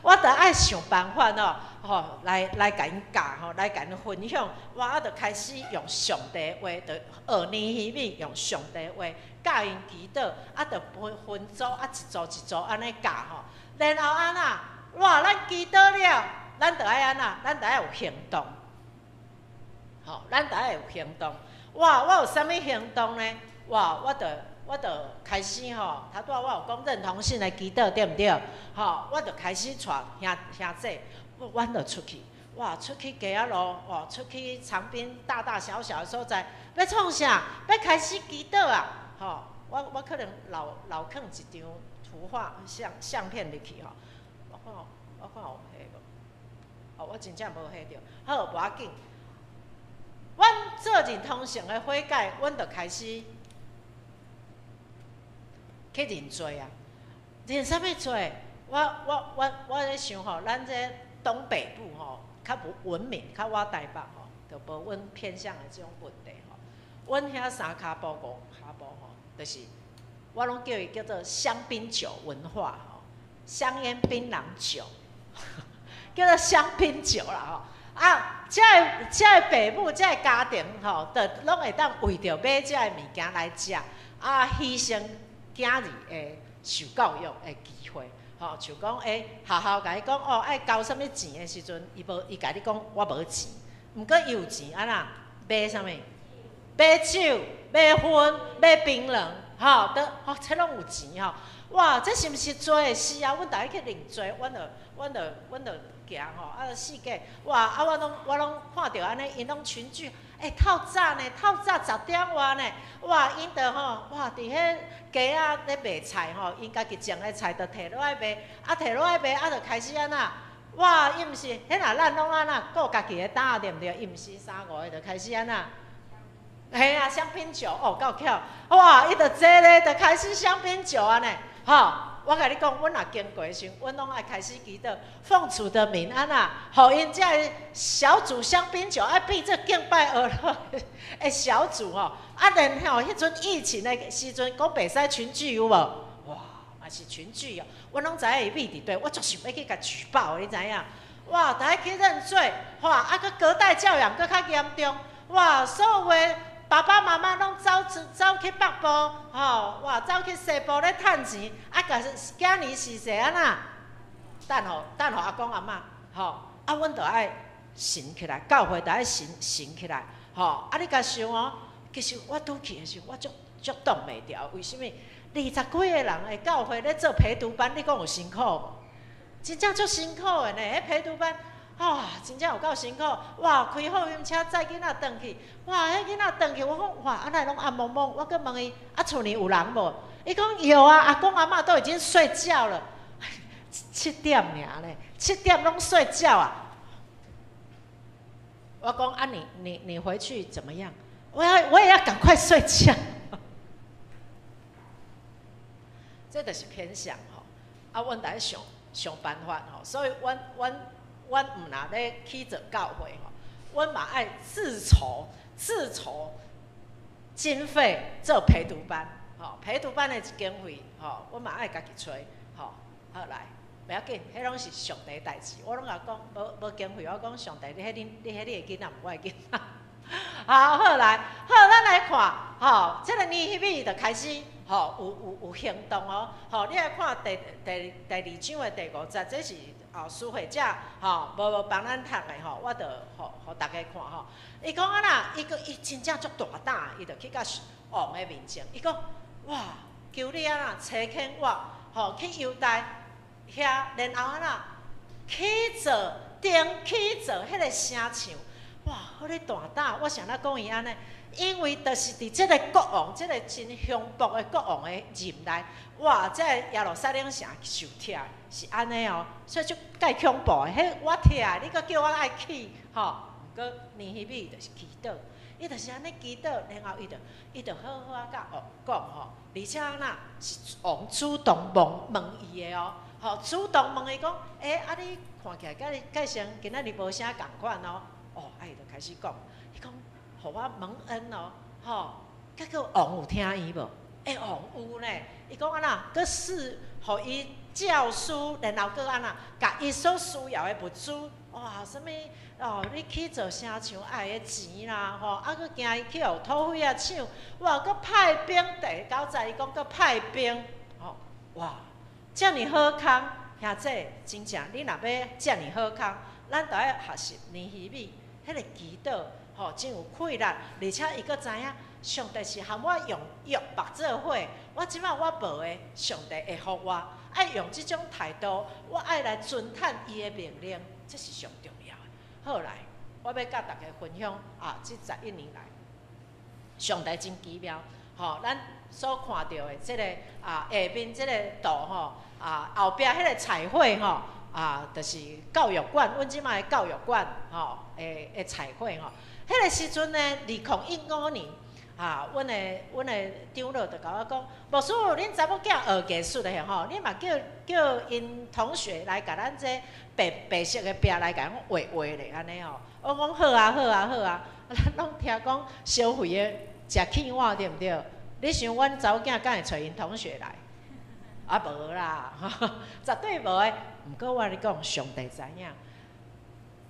我著愛想辦法哦，吼，來來共𪜶教吼，來共𪜶分享，我啊著開始用上帝的話，著學尼希米用上帝的話教𪜶祈禱，啊，著分分組，啊，一組一組按呢教吼，然後按怎，哇，咱祈禱了，咱著愛按怎，咱著愛有行動。吼，咱著愛有行動。哇，我有啥物行動呢？哇，我就開始吼，頭拄仔我有講認同性的祈禱對毋對？吼，我就開始帶兄弟，阮就出去，哇，出去街仔路，哇，出去長濱大大小小的所在，欲創啥？欲開始祈禱啊！吼，我可能留囥一張圖畫相片入去吼，我看有翕無？哦，我真正無翕著。好，無要緊。阮做認同性的悔改，阮就開始去認罪啊！認啥物罪？我咧想吼，咱這東北部吼較無文明，較倚台北吼，就無阮偏向的這種問題吼。阮遐三跤步五跤步吼，就是我攏叫伊叫做香檳酒文化吼，香菸檳榔酒，叫做香檳酒啦吼。啊，這个爸母，這个家庭吼，就攏會當為著買這个物件來食，啊，犧牲囝兒的受教育的機會，吼，像講，學校共伊講，哦，愛交啥物錢的時陣，伊無，伊共你講我無錢，毋過伊有錢，按怎買啥物？買酒、買薰、買檳榔，吼，都，吼，這攏有錢吼。哇，這是毋是罪？是啊，阮逐家去認罪，阮就行吼，啊，四界，哇，啊，我攏看著按呢，𪜶攏群聚，透早呢，透早10點外呢，哇，𪜶就吼，哇，佇彼街仔咧賣菜吼，𪜶家己種的菜就提落來賣，啊，提落來賣，啊，就開始按怎，哇，伊毋是，彼若咱攏按怎顧家己的擔對毋對？伊毋是三五个就開始按怎，嘿啊，香檳酒哦，夠巧，哇，伊就坐咧，就開始香檳酒按呢，吼。我共你講，阮若經過的時陣，阮攏愛開始祈禱，奉主的名按怎，予𪜶這个小組香檳酒愛變做敬拜俄洛的小組吼。啊，然後彼陣疫情的時陣，講袂使群聚有無？哇，嘛是群聚哦。阮攏知影伊秘佇佗，我足想欲去共舉報，你知影？哇，逐家去認罪，哇，啊，閣隔代教養閣較嚴重，哇，所有的爸爸媽媽攏走去北部，吼，哇，走去西部咧趁錢，啊，共囝兒是勢按怎？等予阿公阿嬤，吼，啊，阮著愛神起來，教會著愛神起來，吼，啊，你共想哦，其實我拄去的時陣，我足擋袂牢，為啥物？20幾個人的教會咧做陪讀班，你講有辛苦無？真正足辛苦的呢，彼陪讀班。哇，真正有夠辛苦！哇，開貨運車載囡仔轉去，哇，彼囡仔轉去，我講哇，啊哪會攏暗濛濛？我閣問伊，啊厝裡有人無？伊講有啊，阿公阿嬤都已經睡覺了。7點爾呢，7點攏睡覺啊！我講啊你，你回去怎麼樣？我也要趕快睡覺。這就是偏向吼，啊，阮著愛想辦法吼，所以阮毋若咧去做教會吼，阮嘛愛自籌經費做陪讀班，吼，陪讀班的經費，吼，阮嘛愛家己揣，吼，好來，袂要緊，彼攏是上帝代誌，我攏共講，無經費，我講上帝，你彼恁你彼你的囡仔，毋我的囡仔。好，好來，好，咱來看，吼，這個尼希米就開始，吼，有行動哦，吼，你來看第二章的第五節，這是。哦，施會者吼，無幫咱讀的吼，我就予大家看吼。伊講啊啦，伊講伊真正足大膽，伊就去到王的面前，伊講哇，求你啊啦，差遣我吼去猶大遐，然後啊啦，起造重起造彼個城牆，哇，好咧大膽！我想怎講伊按呢？因為就是佇這個國王，這個真凶暴的國王的任內，哇，這個耶路撒冷城受拆是按呢哦，所以足蓋恐怖的。彼我拆，你閣叫我愛去，吼。毋過尼希米就是祈禱，伊就是按呢祈禱，然後伊就好好啊佮王講吼，而且若是王主動問伊的哦，吼，主動問伊講，啊你看起來佮你蓋成今仔日無啥仝款哦，哦，啊伊就開始講，伊講。予我蒙恩哦，吼！結果王有聽伊無？王有呢。伊講按怎，閣賜予伊詔書，然後閣按怎，共伊所需要的物資，哇，啥物哦？你去做城牆愛的錢啦，吼！啊，閣驚伊去予土匪仔搶，哇！閣派兵第九節，伊講閣派兵，吼！哇！遮爾好康，兄弟，真正你若欲遮爾好康，咱著愛學習尼希米彼個祈禱。吼，真有氣力，而且伊閣知影，上帝是含我用約伯做伙，我這擺我無的，上帝會予我。愛用這種態度，我愛來遵趁伊的命令，這是上重要的。好來，我欲佮大家分享啊，這11年來，上帝真奇妙。吼，咱所看著的這個啊，下面這個圖吼，啊，後壁彼個彩繪吼，啊，就是教育館，阮這擺的教育館吼，的彩繪吼。彼個時陣呢，2015年啊，阮的長老就共我講，牧師，恁查某囝學藝術的吼，你嘛叫𪜶同學來共咱這白白色的壁來共阮畫畫咧，按呢吼。我講好啊，好啊，好啊，咱攏聽講消費的食欠碗對毋對？你想阮查某囝敢會揣𪜶同學來？啊，無啦，絕對無的。毋過我共你講，上帝知影。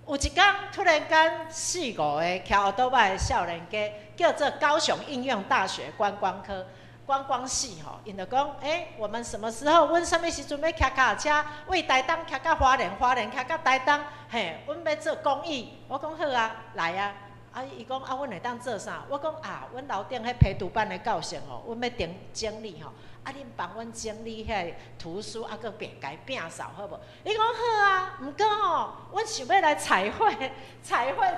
有一工突然間，四五個騎歐多擺的少年家，叫做高雄應用大學觀光科觀光系吼，𪜶就講，欸，我們什麼時候，阮啥物時陣欲騎腳踏車，為台東騎到花蓮，花蓮騎到台東，嘿，阮欲做公益。我講好啊，來啊。啊，伊講啊，阮會當做啥？我講啊，阮樓頂彼陪讀班的教室吼，阮欲整整理吼。啊，恁幫阮整理遐个圖書，啊，閣變共摒掃好無？伊講好啊，毋過吼，阮想欲來彩繪，彩繪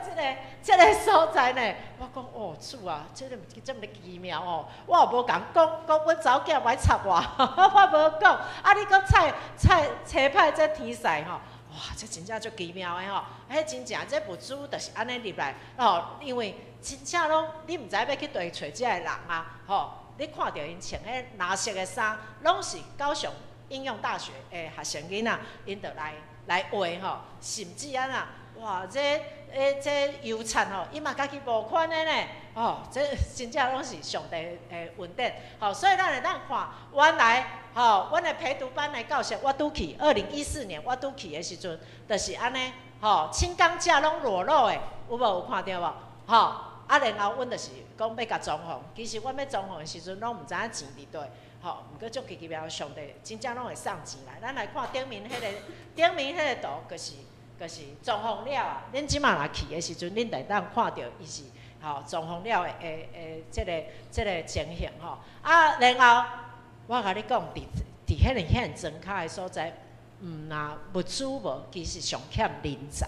這個所在呢。我講哦，主啊，這個這麼奇妙哦。我也無共講，講阮查某囝欲插我，我無講。啊，你閣彩彩車派這天使吼。哇，這真正足奇妙的吼！彼真正這物資就是按呢入來吼，因為真正攏你毋知欲去佗揣這个人啊吼！你看著𪜶穿彼藍色的衫，攏是高雄應用大學的學生囡仔，𪜶就來畫吼，甚至按怎哇，這欸這油漆吼，伊嘛家己募款的呢，哦，這真正攏是上帝的恩典，吼，所以咱會當看原來吼，阮的陪讀班的教室，我拄去，2014年我拄去的時陣，就是按呢，吼，輕鋼架攏裸露的，有無有看著無？吼，啊，然後阮就是講欲共裝潢，其實阮欲裝潢的時陣，攏毋知影錢佇佗，吼，毋過足奇妙，上帝真正攏會送錢來。咱來看頂面彼個，頂面彼個圖，就是裝潢了啊。恁這擺若去的時陣，恁就會當看著伊是吼裝潢了的這個情形吼。啊，然後我共你講，佇彼個遐莊跤的所在，毋若物資無，其實上欠人才。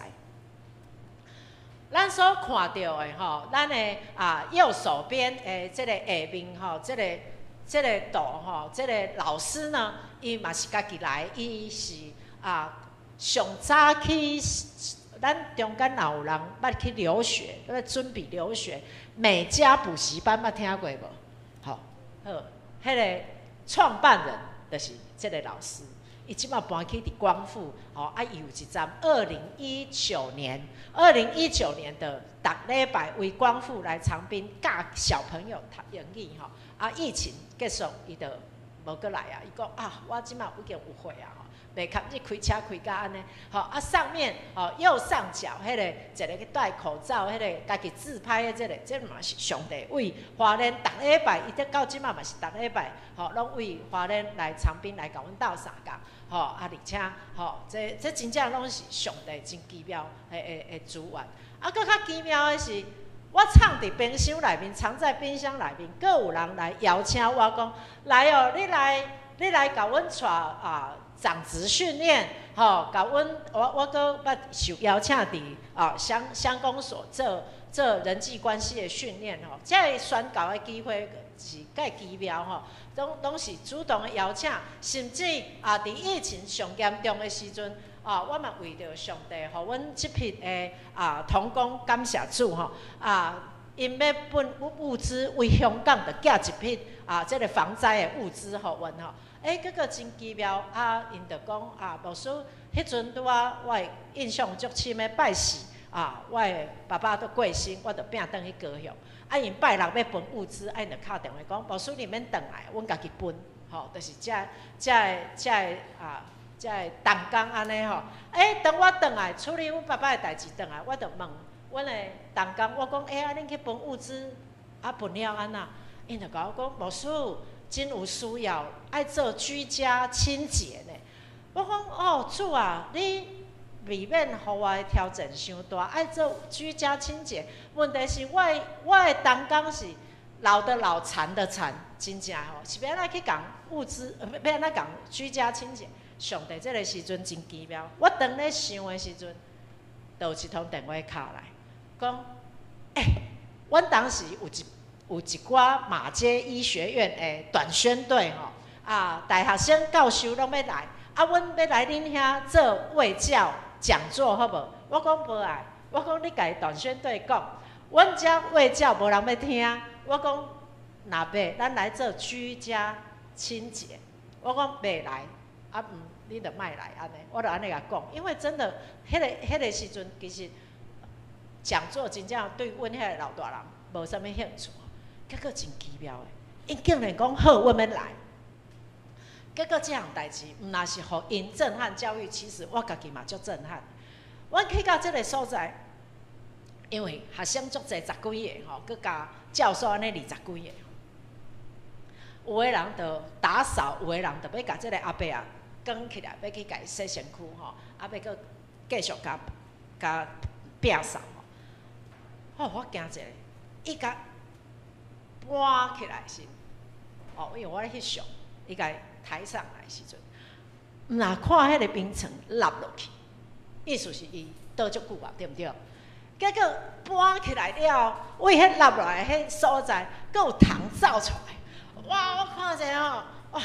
咱所看著的吼，咱的啊右手邊的這個下面吼，這個圖吼，這個老師呢，伊嘛是家己來，伊是啊上早去，咱中間若有人捌去留學，咧準備留學，美加補習班捌聽過無？吼，好，彼個創辦人就是這個老師。伊這擺搬去佇光復，吼啊！伊有一站，二零一九年，2019年的逐禮拜為光復來長濱教小朋友讀英語，吼啊！疫情結束，伊就無閣來啊。伊講啊，我這擺已經有歲啊，吼，袂堪你開車開甲按呢，吼啊！上面吼右上角彼個一個去戴口罩，彼個家己自拍的這個，這嘛是上帝為花蓮逐禮拜，伊得到這擺嘛是逐禮拜，吼，攏為花蓮來長濱來共阮鬥相共。吼啊！而且吼，這真正攏是上帝真奇妙的資源。啊，閣較奇妙的是，我藏佇冰箱內面，藏在冰箱內面，閣有人來邀請我講，來哦，你來共阮帶啊長職訓練，吼，共阮我閣捌受邀請佇啊鄉公所做人際關係的訓練吼，這個宣教的機會是蓋奇妙吼，攏是主動的邀請，甚至啊，佇疫情上嚴重的時陣，啊，我嘛為著上帝，予阮這批的啊同工感謝主吼，啊，𪜶欲分物資為香港就寄一批啊，這個防災的物資予阮吼，欸，結果真奇妙啊，𪜶就講啊，牧師，彼陣拄仔我的印象足深的拜四啊，我的爸爸都過身，我就拚轉去高雄。啊，𪜶拜六欲分物資，啊，𪜶就敲電話講，牧師你免轉來，阮家己分，吼，就是這個同工按呢吼。欸，當我轉來處理阮爸爸的代誌，轉來我就問阮的同工，我講，欸，啊，恁去分物資，啊，分了按怎？𪜶就共我講，牧師真有需要，愛做居家清潔呢。我講，哦，主啊，你未免予我的挑戰傷大，愛做居家清潔。問題是我的同工是老的老，殘的殘，真正吼，是欲按怎去共物資，欲按怎共居家清潔？上帝這个時陣真奇妙，我當咧想的時陣，就有一通電話敲來，講，欸，阮當時有一寡馬偕醫學院的短宣隊吼，啊，大學生教授攏欲來，啊，阮欲來恁遐做衛教講座好無？我講無愛，我講你共短宣隊講，阮遮衛教無人欲聽。我講若欲，咱來做居家清潔。我講袂來，啊毋，你就莫來按呢，我就按呢共講，因為真的，彼個時陣其實講座真正對阮遐个老大人無啥物興趣，結果真奇妙的，𪜶竟然講好，阮欲來。結果這項代誌，毋若是予𪜶震撼教育，其實我家己嘛足震撼。阮去到這个所在，因為學生足濟十幾个吼，閣加教授按呢二十幾个，有的人就打掃，有的人就欲共這个阿伯仔扛起來，欲去共伊洗身軀吼，啊，欲閣繼續共共摒掃吼。哦，我驚一下，伊共搬起來時，哦，因為我咧翕相，伊共抬上來時陣，毋若看彼个眠床落落去，意思是伊倒足久啊，對毋對？結果搬起來了，為彼落落來彼所在，閣有蟲走出來。哇！我看者吼，哇！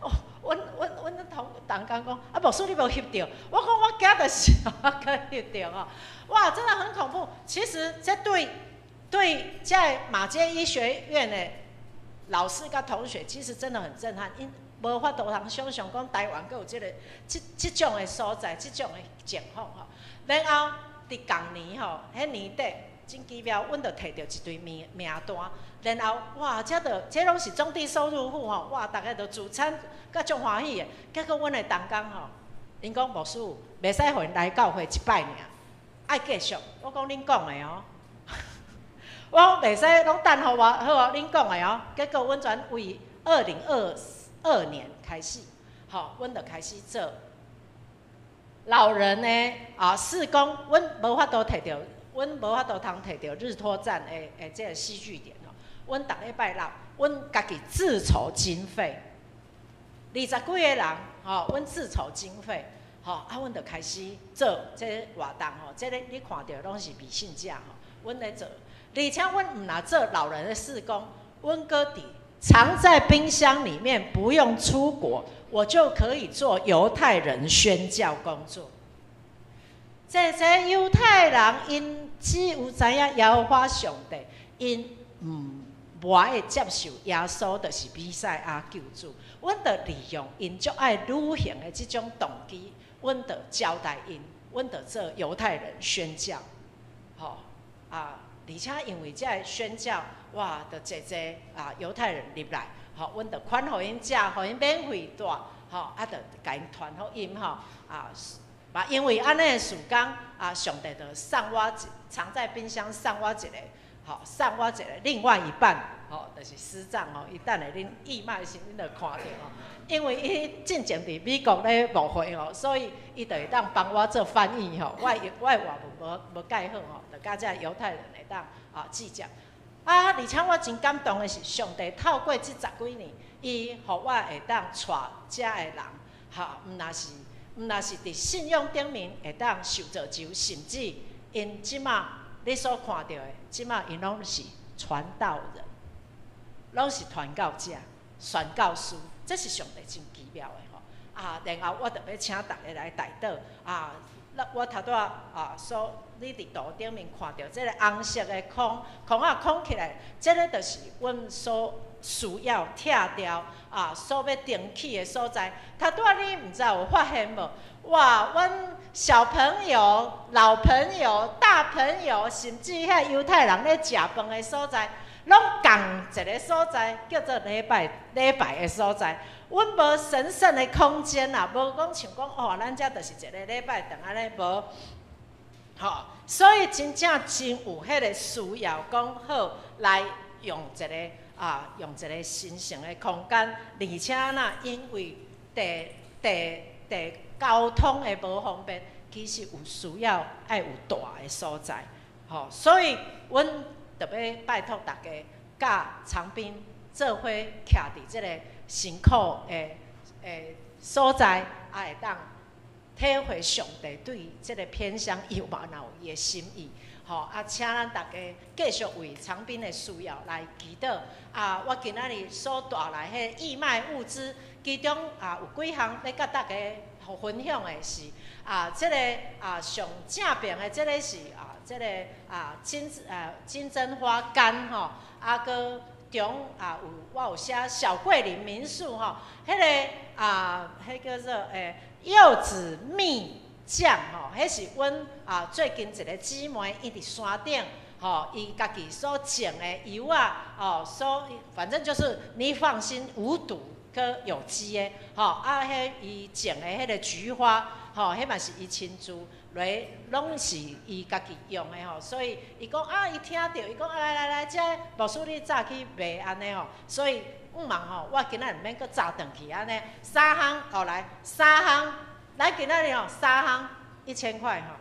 哦，阮同工講，啊，牧師你無翕著？我講我驚就是我閣翕著吼。哇，真的很恐怖。其實這對這馬偕醫學院的老師佮同學，其實真的很震撼。𪜶無法度通想像講台灣閣有這个這種的所在，這種的情況吼。然後佇仝年吼，彼年底真奇妙，阮就提著一堆名單，然後哇，這就這攏是中低收入戶吼，哇，逐个都聚餐，閣足歡喜的。結果阮的同工吼，𪜶講牧師袂使予𪜶來教會一擺爾，愛繼續。我講恁講的哦，我講袂使攏等予我好哦，恁講的哦。結果阮轉為2022年開始，吼，阮就開始做老人呢啊，事工，阮無法度提著，阮無法度通提著日托站的這个戲劇點吼。阮逐禮拜六，阮家己自籌經費，二十幾个人，吼，阮自籌經費，吼，啊，阮就開始做這个活動吼。這个你看著攏是未信者吼，阮咧做，而且阮毋若做老人的事工，阮閣佇藏在冰箱裡面，不用出國，我就可以做猶太人宣教工作。這猶太人，𪜶只有知影耶和華上帝，𪜶毋愛接受耶穌，就是彌賽亞救主。阮就利用𪜶足愛旅行的這種動機，阮就招待𪜶，阮就做猶太人宣教。吼啊！而且因為這个宣教，哇，就濟濟啊猶太人入來，吼，阮就款予𪜶食，予𪜶免費住，吼，啊，就共𪜶傳福音，吼，啊，嘛因為按呢的事工，啊，上帝就送我藏在冰箱送我一个，吼，送我一个另外一半，吼，就是師長吼，伊等下恁義賣時恁就看著吼，因為伊進前佇美國咧牧會吼，所以伊就會當幫我做翻譯吼，我的外文無蓋好吼，就佮這猶太人會當啊計較。啊，而且我真感動的是，上帝透過這十幾年，伊予我會當帶遮的人，吼，毋若是佇信仰頂面會當受造就，甚至𪜶這馬你所看著的，這馬𪜶攏是傳道人，攏是傳教者、宣教師，這是上帝真奇妙的吼。啊，然後我就欲請大家來代禱啊。我頭拄仔啊，所你佇圖頂面看著這个紅色的框，框仔框起來，這个就是阮所需要拆掉啊，所欲重起的所在。頭拄仔你毋知有發現無？哇，阮小朋友、老朋友、大朋友，甚至遐猶太人咧食飯的所在，攏仝一个所在，叫做禮拜的所在。阮無神聖的空間啦，無講像講哦，咱遮就是一个禮拜堂按呢無，吼，所以真正真有彼个需要，講好來用一个啊，用一个神聖的空間，而且若因為地交通的無方便，其實有需要愛有大的所在，吼，所以阮特別拜託大家，佮长滨做伙徛佇這个辛苦的所在，啊會當體會上帝對這個偏鄉伊有嘛有伊的心意，吼啊！請咱大家繼續為長濱的需要來祈禱。啊，我今仔日所帶來彼義賣物資，其中啊有幾項欲佮大家分享的是啊，這個啊上正邊的這個是啊，這個啊金針花乾吼，啊閣中啊有我有寫小桂林民宿吼，彼個啊，彼叫做柚子蜜醬吼，彼是阮啊最近一個姊妹伊佇山頂吼，伊家己所種的柚仔吼，所反正就是你放心無毒閣有機的吼，啊，彼伊種的彼個菊花吼，彼嘛是伊親自來，攏是伊家己用的吼，所以伊講啊，伊聽著伊講啊，來來來，這牧師你早去賣按呢吼，所以毋茫吼，我今仔毋免閣早轉去按呢，三項後來三項，來今仔日吼三項1000塊吼，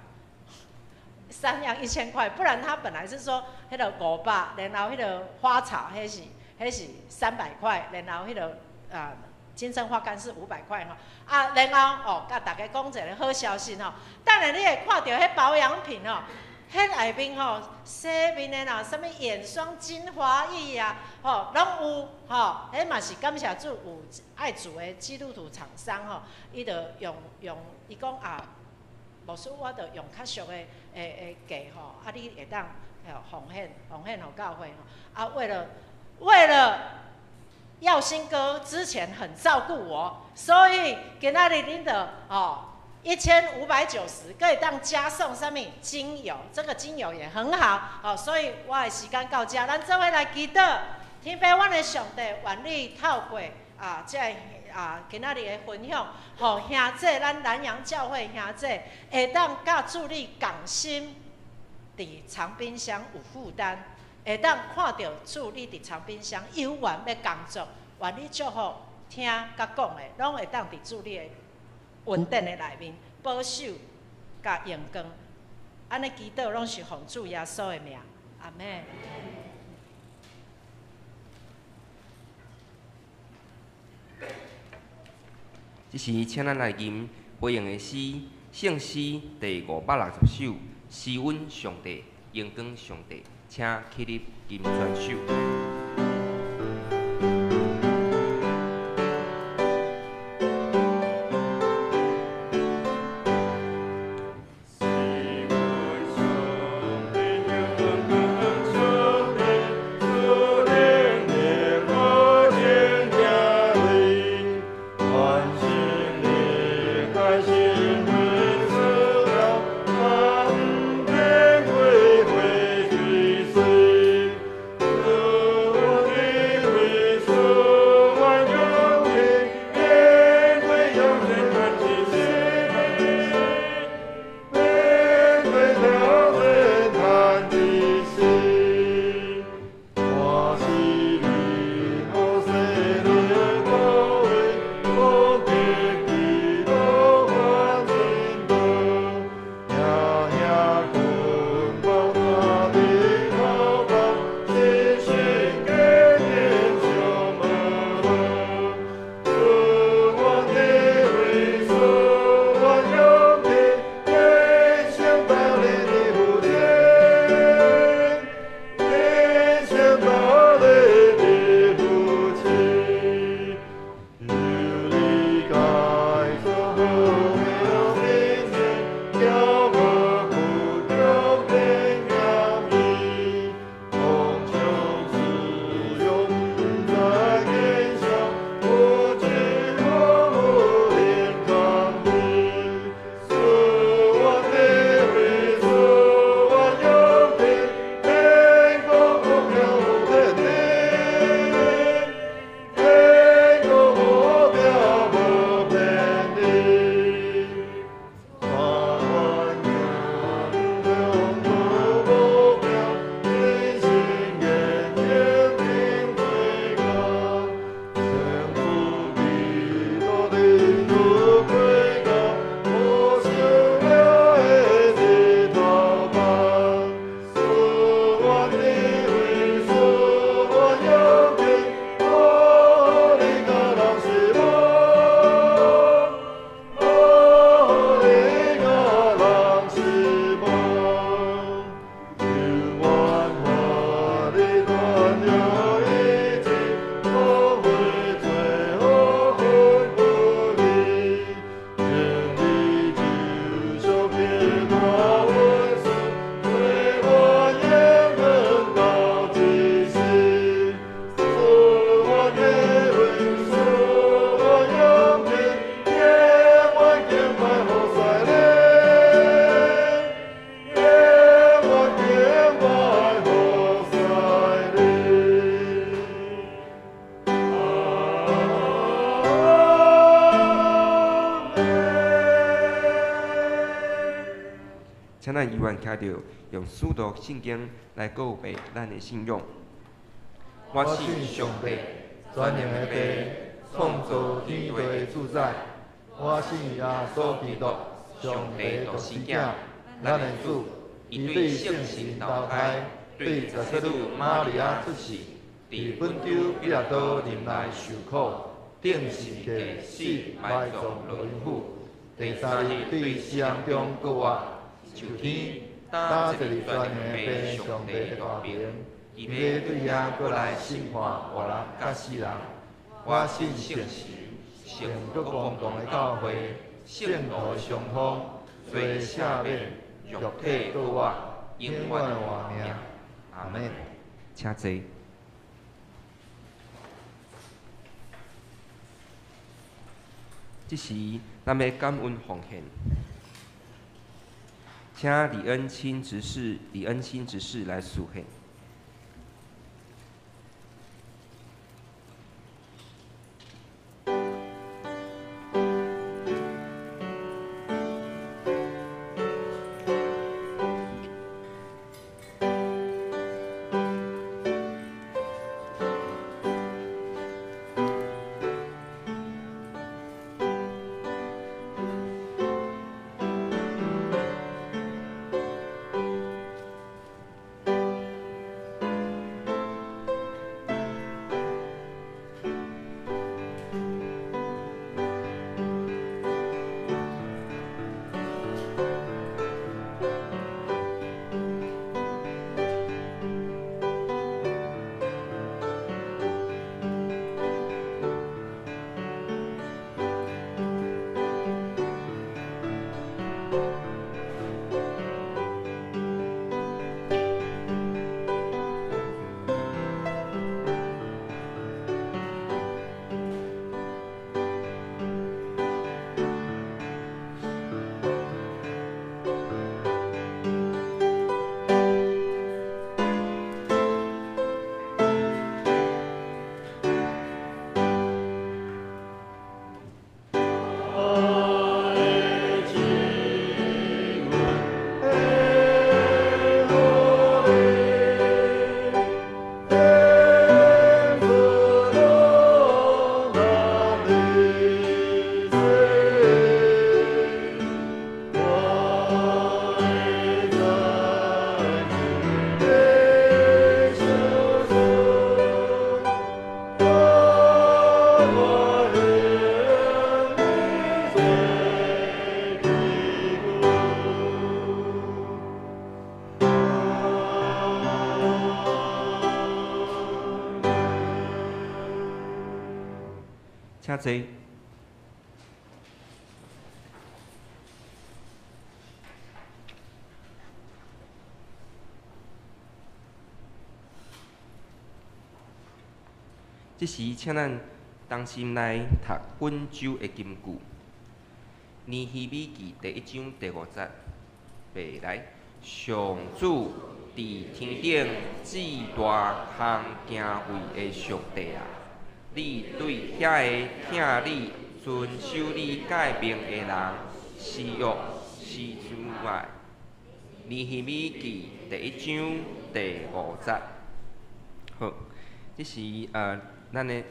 三樣1000塊，不然他本來是說彼個500，然後彼個花草彼是300塊，然後彼個啊。金針花乾是500塊吼，啊，然後哦，佮大家講一个好消息吼，等下你會看著彼保養品吼，彼內面吼洗面的啦，啥物眼霜、精華液啊，吼，攏有吼，彼嘛是感謝主有愛主的基督徒廠商吼，伊就用伊講啊，牧師我就用較俗的價吼，啊，你會當奉獻予教會吼，啊，為了。耀興哥之前很照顧我，所以今仔日恁就哦1590，閣會當加送啥物精油，這個精油也很好哦，所以我的時間到這，咱做伙來祈禱，天父阮的上帝，願你透過啊這個啊今仔日的分享，予兄弟咱南洋教會兄弟會當佮主你仝心，佇長濱鄉有負擔。會當看著主你佇長濱鄉有緣欲工作，願你祝福聽佮講的，攏會當佇主你的恩典的內面保守佮榮光。按呢祈禱攏是奉主耶穌的名，阿們。這時，請咱來吟回應的詩，聖詩第560首，施阮上帝，榮光上帝。請起立，吟全首。主。咱猶原徛著用使徒信經來告白咱的信仰。我信上帝，全能的父，創造天地的主宰。我信耶穌基督，上帝獨生子，咱的主，伊對聖神投胎，對十七女瑪利亞出世，佇本丟彼拉多忍耐受苦，釘十架死埋葬落陰府，第三日對死人中復活，上天，搭坐佇全能的父上帝的大爿。伊欲對遐閣來審判活人佮死人。我信聖神，聖閣公共的教會，聖徒的相通，罪赦免，肉體復活，永遠的活命。阿門。請坐。這時，咱欲感恩奉獻，請李恩親執事、李恩新執事來司獻。請坐。這時，請咱同心來讀本週的金句，《尼希米記》第一章第五節，預備來，上主佇天頂至大通敬畏的上帝啊！你對遐个疼你、遵守你誡命的人施予施慈愛。尼希米記第一章第五節。好，這是咱的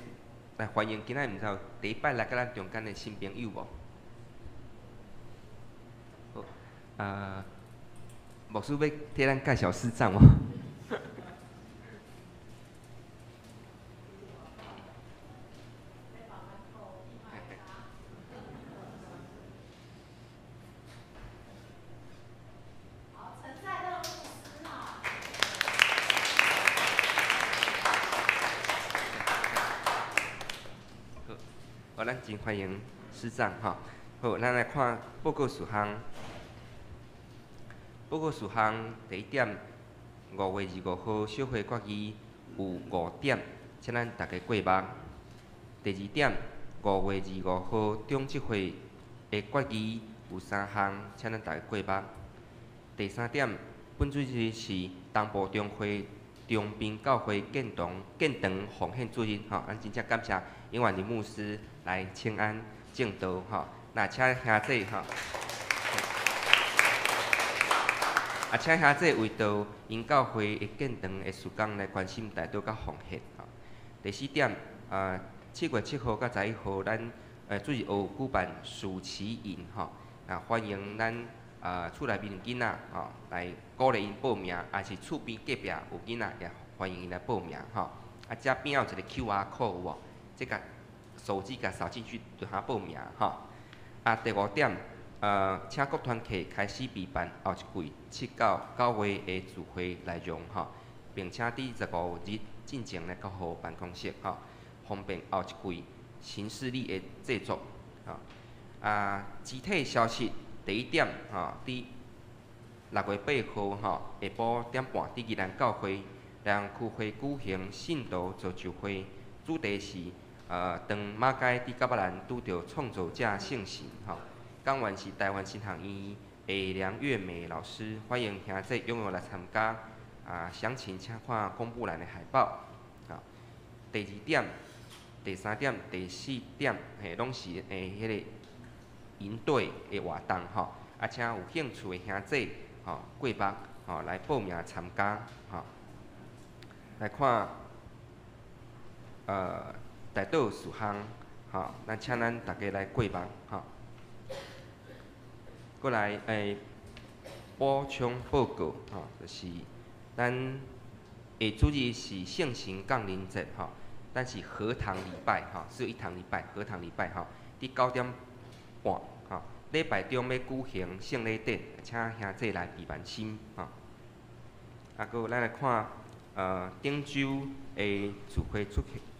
來歡迎今仔日毋知有第一擺來佮咱中間的新朋友無？好，牧師欲替咱介紹師長無？好，咱真歡迎師長吼。好，咱來看報告事項。報告事項第一點，5月25號小會決議有5點，請咱大家過目。第二點，5月25號中執會的決議有3項，請咱大家過目。第三點，本主日是東部中會中平教會建堂奉獻主日吼，咱真正感謝永遠的牧師來請安證道吼，那請兄弟吼。啊，請兄弟為著𪜶教會的建堂的事工來關心代禱佮奉獻。吼，第四點，啊，7月7號佮11號，咱主日學有舉辦暑期營，吼，啊，歡迎咱厝內面的囡仔吼來鼓勵𪜶報名，抑是厝邊隔壁有囡仔也歡迎𪜶來報名，吼。啊，遮邊仔有一個 QR code 有無？這個手機共掃進去就通報名，吼。啊，第五點，請各團契開始備辦後一季7到9月的聚會內容，吼，並且佇15日進前來交予辦公室，吼，方便後一季行事曆的製作，吼。啊，肢體消息第一點，吼，佇6月8號，吼，下晡點半，佇宜蘭教會南洋區會舉行信徒造就會，主題是當馬偕佇甲巴蘭拄著創造者聖神，吼。講員是臺灣神學院的梁月美老師，歡迎兄弟踴躍來參加。啊，詳情請看公布欄的海報。好，第二點、第三點、第四點，嘿，攏是彼个營隊的活動，吼。啊，請有興趣的兄弟，吼，過目，吼，來報名參加，吼。來看，代禱事項，吼，咱請咱逐家來過目，吼。過來，補充報告，吼，就是咱下主日是聖神降臨節，吼，咱是合堂禮拜，吼，只有一堂禮拜，合堂禮拜，吼，佇9點半，吼，禮拜中欲舉行聖禮典，請兄弟來備辦心，吼。啊，閣咱來看，頂週的聚會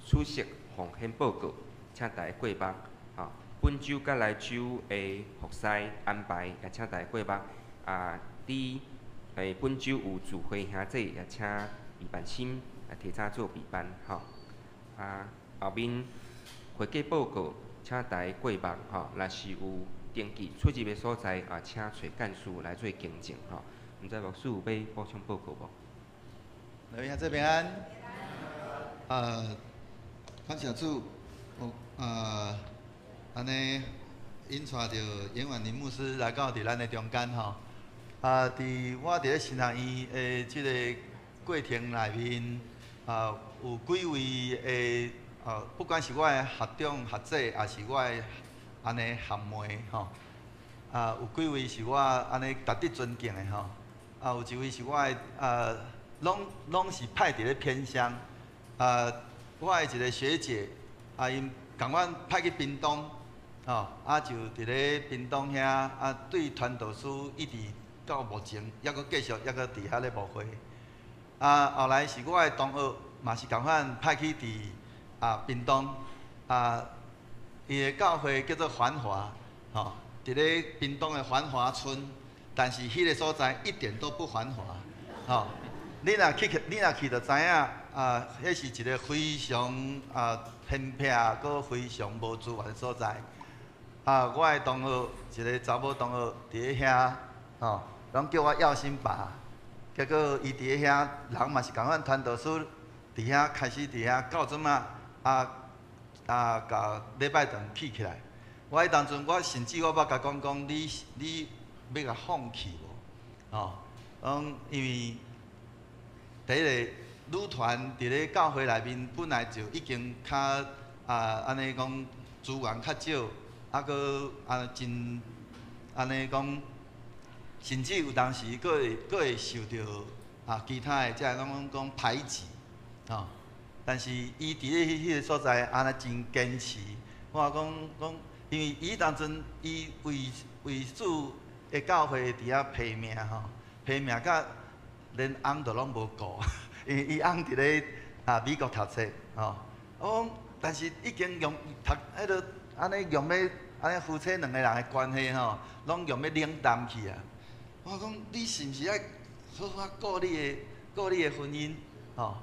出席奉獻報告，請大家過目，吼。本週佮來週的服侍安排，也請大家過目。啊，佇本週有聚會兄弟，也請備辦心來提早做備辦，吼。啊，後面會計報告，請大家過目，吼。若是有登記出入的所在，啊，請揣幹事來做更正，吼。毋知牧師有欲補充報告無？來，兄弟平安。感謝主，我按呢引帶著嚴婉玲牧師來到佇咱的中間吼。啊，佇我佇咧神學院的這个過程內面，啊，有幾位的啊，不管是我的學長、學姐，抑是我的按呢學妹吼，啊，有幾位是我按呢值得尊敬的吼。啊，有一位是我的啊，攏攏是派佇咧偏鄉。啊，我的一个學姐，啊，𪜶共阮派去屏東，吼，啊，就佇咧屏東遐，啊，對傳道書一直到目前，猶閣繼續，猶閣佇遐咧牧會。啊，後來是我的同學，嘛是共款派去佇屏東，啊，伊的教會叫做繁華，吼，佇咧屏東的繁華村，但是彼个所在一點都不繁華，吼。你若去，你若去就知影，啊，彼是一个非常偏僻，閣非常無資源的所在。啊，我的同學，一个查某同學佇咧遐，吼，攏叫我耀新爸。結果伊佇咧遐，人嘛是共款傳道書，佇遐開始佇遐到這馬共禮拜堂起起來。我彼當陣，我甚至我捌共講講，你你欲共放棄無？吼，講因為第一个女團佇咧教會內面本來就已經較按呢講資源較少，啊，閣啊真按呢講，甚至有當時閣會閣會受著其他的這个攏講排擠，吼。但是伊佇咧彼個所在按呢真堅持。我講講，因為伊當陣伊為為主的教會佇遐拼命吼，拼命甲連翁都攏無顧，因為伊翁佇咧美國讀冊吼。我講，但是已經用讀彼个按呢用欲按呢夫妻兩个人的關係吼，攏用欲冷淡去啊。我講你是毋是愛好好顧你的顧你的婚姻吼？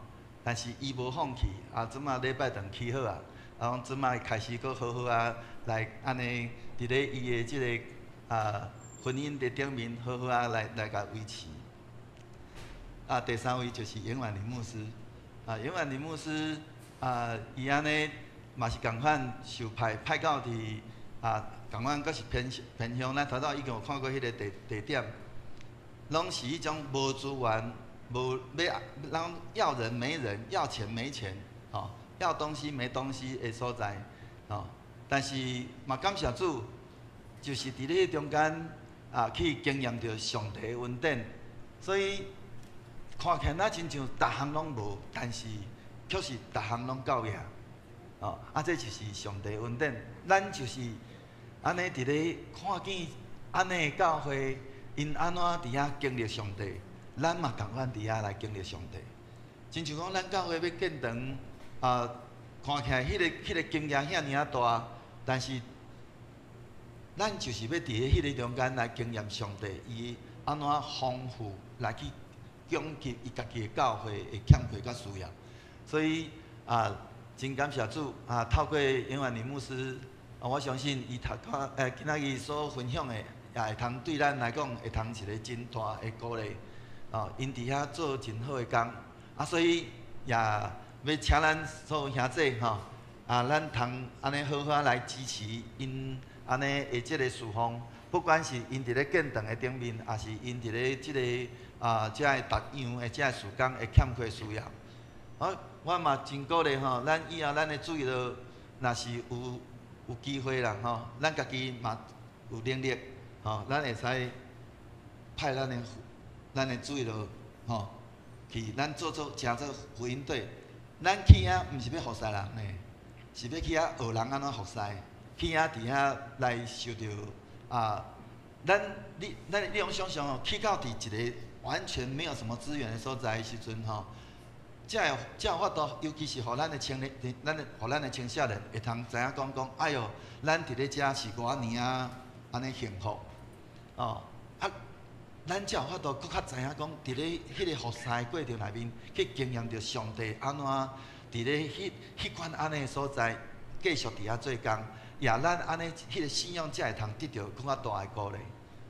但是伊無放棄，啊，這馬禮拜堂起好啊，啊，講這馬開始閣好好啊，來按呢佇咧伊的這个婚姻的頂面好好啊來來共維持。啊，第三位就是嚴婉玲牧師，啊，嚴婉玲牧師啊，伊按呢嘛是仝款受派派到佇啊，仝款閣是偏偏鄉，咱頭拄已經有看過彼个地地點。攏是彼種無資源、無欲，人要人沒人，要錢沒錢，吼，要東西沒東西的所在，吼。但是嘛感謝主，就是佇咧彼中間啊，去經驗著上帝的恩典，所以看起來若親像逐項攏無，但是卻是逐項攏夠額，哦，啊，這就是上帝恩典，咱就是按呢佇咧看見按呢的教會，𪜶按怎佇遐經歷上帝，咱嘛仝款佇遐來經歷上帝。親像講咱教會欲建堂，啊，看起來彼個金額遐爾仔大，但是咱就是欲佇咧彼個中間來經驗上帝，伊按怎豐富來去供給伊家己的教會的欠缺佮需要。所以啊，真感謝主啊！透過永遠林牧師，啊，我相信伊頭拄今仔日所分享的，也會通對咱來講，會通一個真大的鼓勵。哦，𪜶佇遐做真好的工，啊，所以也欲請咱所有兄弟吼，啊，咱通按呢好好來支持𪜶按呢的這个事奉，不管是𪜶佇咧建堂的頂面，抑是𪜶佇咧這个啊，這个逐樣的這个事工的欠缺需要。啊，我嘛真鼓勵吼，咱以後咱的主日學，若是有機會啦吼，咱家己嘛有能力吼，咱會使派咱的主日學吼去，咱做做誠做福音隊。咱去遐毋是欲服侍人呢，是欲去遐學人按怎服侍，去遐佇遐來受著啊。咱你咱你用想像哦，去到佇一个完全沒有什麼資源的所在的時陣吼，才會才有法度，尤其是予咱的青年，咱的予咱的青少年會通知影講講，哎喲，咱佇咧遮是偌爾仔按呢幸福，哦，啊，咱才有法度閣較知影講，佇咧彼个服侍的過程內面，去經驗著上帝按怎佇咧彼彼款按呢的所在，繼續佇遐做工，也咱按呢彼个信仰才會通得著閣較大的鼓勵。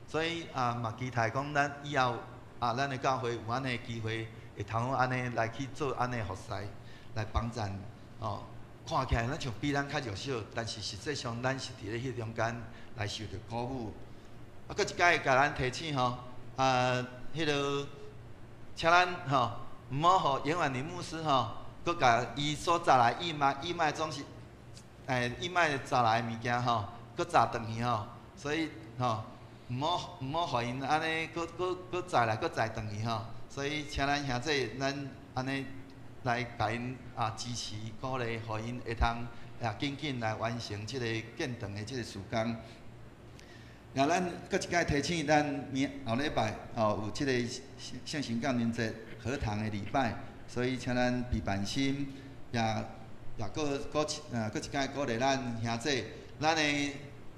所以啊，嘛期待講咱以後啊，咱的教會有按呢的機會，會通按呢來去做按呢服侍，來幫贊哦。看起來咱像比咱較弱小，但是實際上咱是佇咧彼中間來受著鼓舞。啊，閣一擺共咱提醒吼，啊，彼个請咱吼，毋好予永遠林牧師吼，閣共伊所載來義賣，義賣總是，義賣載來的物件吼，閣載轉去吼，所以吼，毋好予𪜶按呢，閣閣閣載來閣載轉去吼。所以，請咱兄弟，咱按呢來共𪜶啊支持鼓勵，予𪜶會通啊緊緊來完成這个建堂的這个事工。也咱閣一擺提醒咱明後禮拜吼有這个聖神降臨節合堂的禮拜，所以請咱備辦心，也也閣閣閣一擺鼓勵咱兄弟，咱的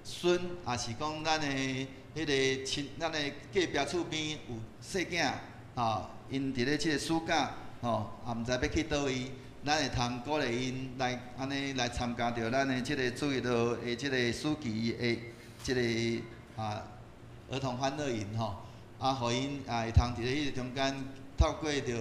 孫，抑是講咱的彼个親，咱的隔壁厝邊有細囝。吼，𪜶佇咧這个暑假，吼，也毋知欲去佗位，咱會通鼓勵𪜶來按呢來參加著咱的這个主日學的這个暑期的這个啊兒童歡樂營吼，啊，予𪜶啊會通佇咧彼个中間透過著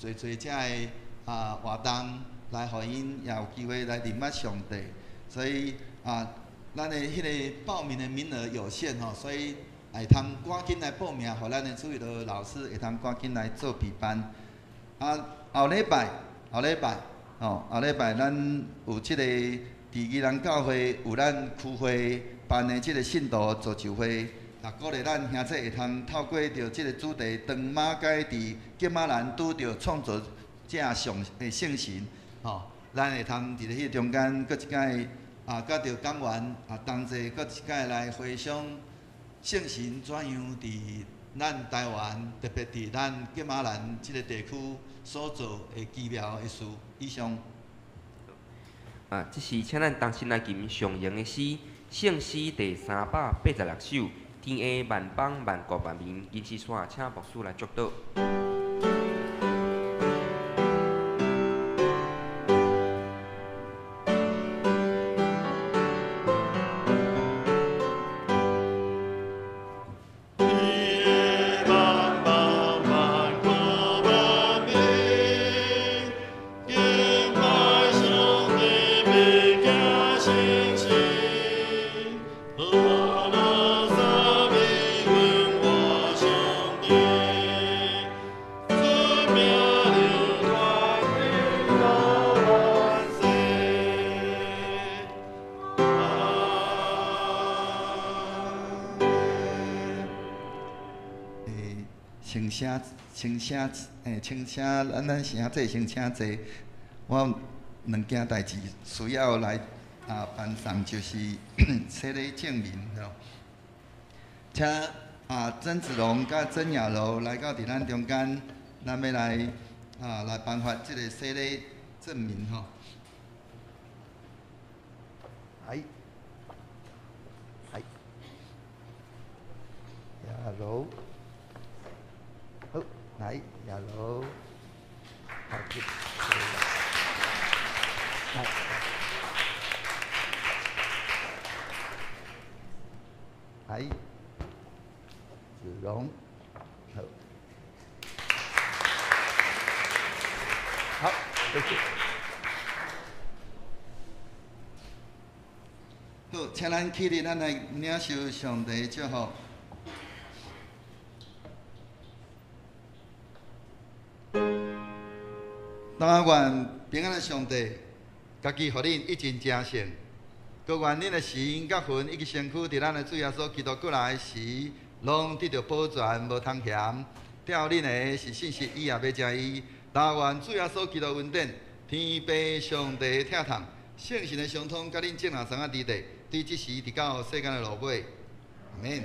濟濟遮个啊活動，來予𪜶也有機會來認捌上帝。所以啊，咱的彼个報名的名額有限吼，所以會通趕緊來報名，予咱的主日學老師會通趕緊來做備辦。啊，後禮拜，後禮拜，吼，後禮拜咱有這个佇宜蘭教會有咱區會辦的這个信徒造就會，也鼓勵咱兄弟會通透過著這个主題，當馬偕佇噶瑪蘭拄著創造者上的聖神，吼，咱會通佇咧彼个中間，閣一擺啊，佮著講員啊同齊，閣一擺來回想聖神怎樣佇咱台灣，特別佇咱噶瑪蘭這个地區所做的奇妙的事。以上。啊，這是請咱同心來吟上榮的詩，聖詩第386首，天下萬邦萬國萬民，銀絲線，請牧師來祝禱。Yeah. 先請先請欸，先請咱咱兄姊先請坐。我有兩件代誌需要來啊頒送，就是洗禮證明吼。請啊曾子龍佮曾雅柔來到佇咱中間，咱欲來啊來頒發這个洗禮證明吼。來，來，雅柔，好，來雅柔，好，來，來，子龍，好，好，謝謝。好，請咱起立，咱來領受上帝祝福。但願平安的上帝，家己予恁一盡成聖，閣願恁的心佮魂以及身軀，佇咱的主耶穌基督閣來時，攏得著保全，無通嫌。吊恁的是信實，伊也欲食伊。但願主耶穌基督恩典，天父上帝疼痛，聖神的相通，佮恁眾人同仔佇咧，對這時直到世間的落尾。阿們。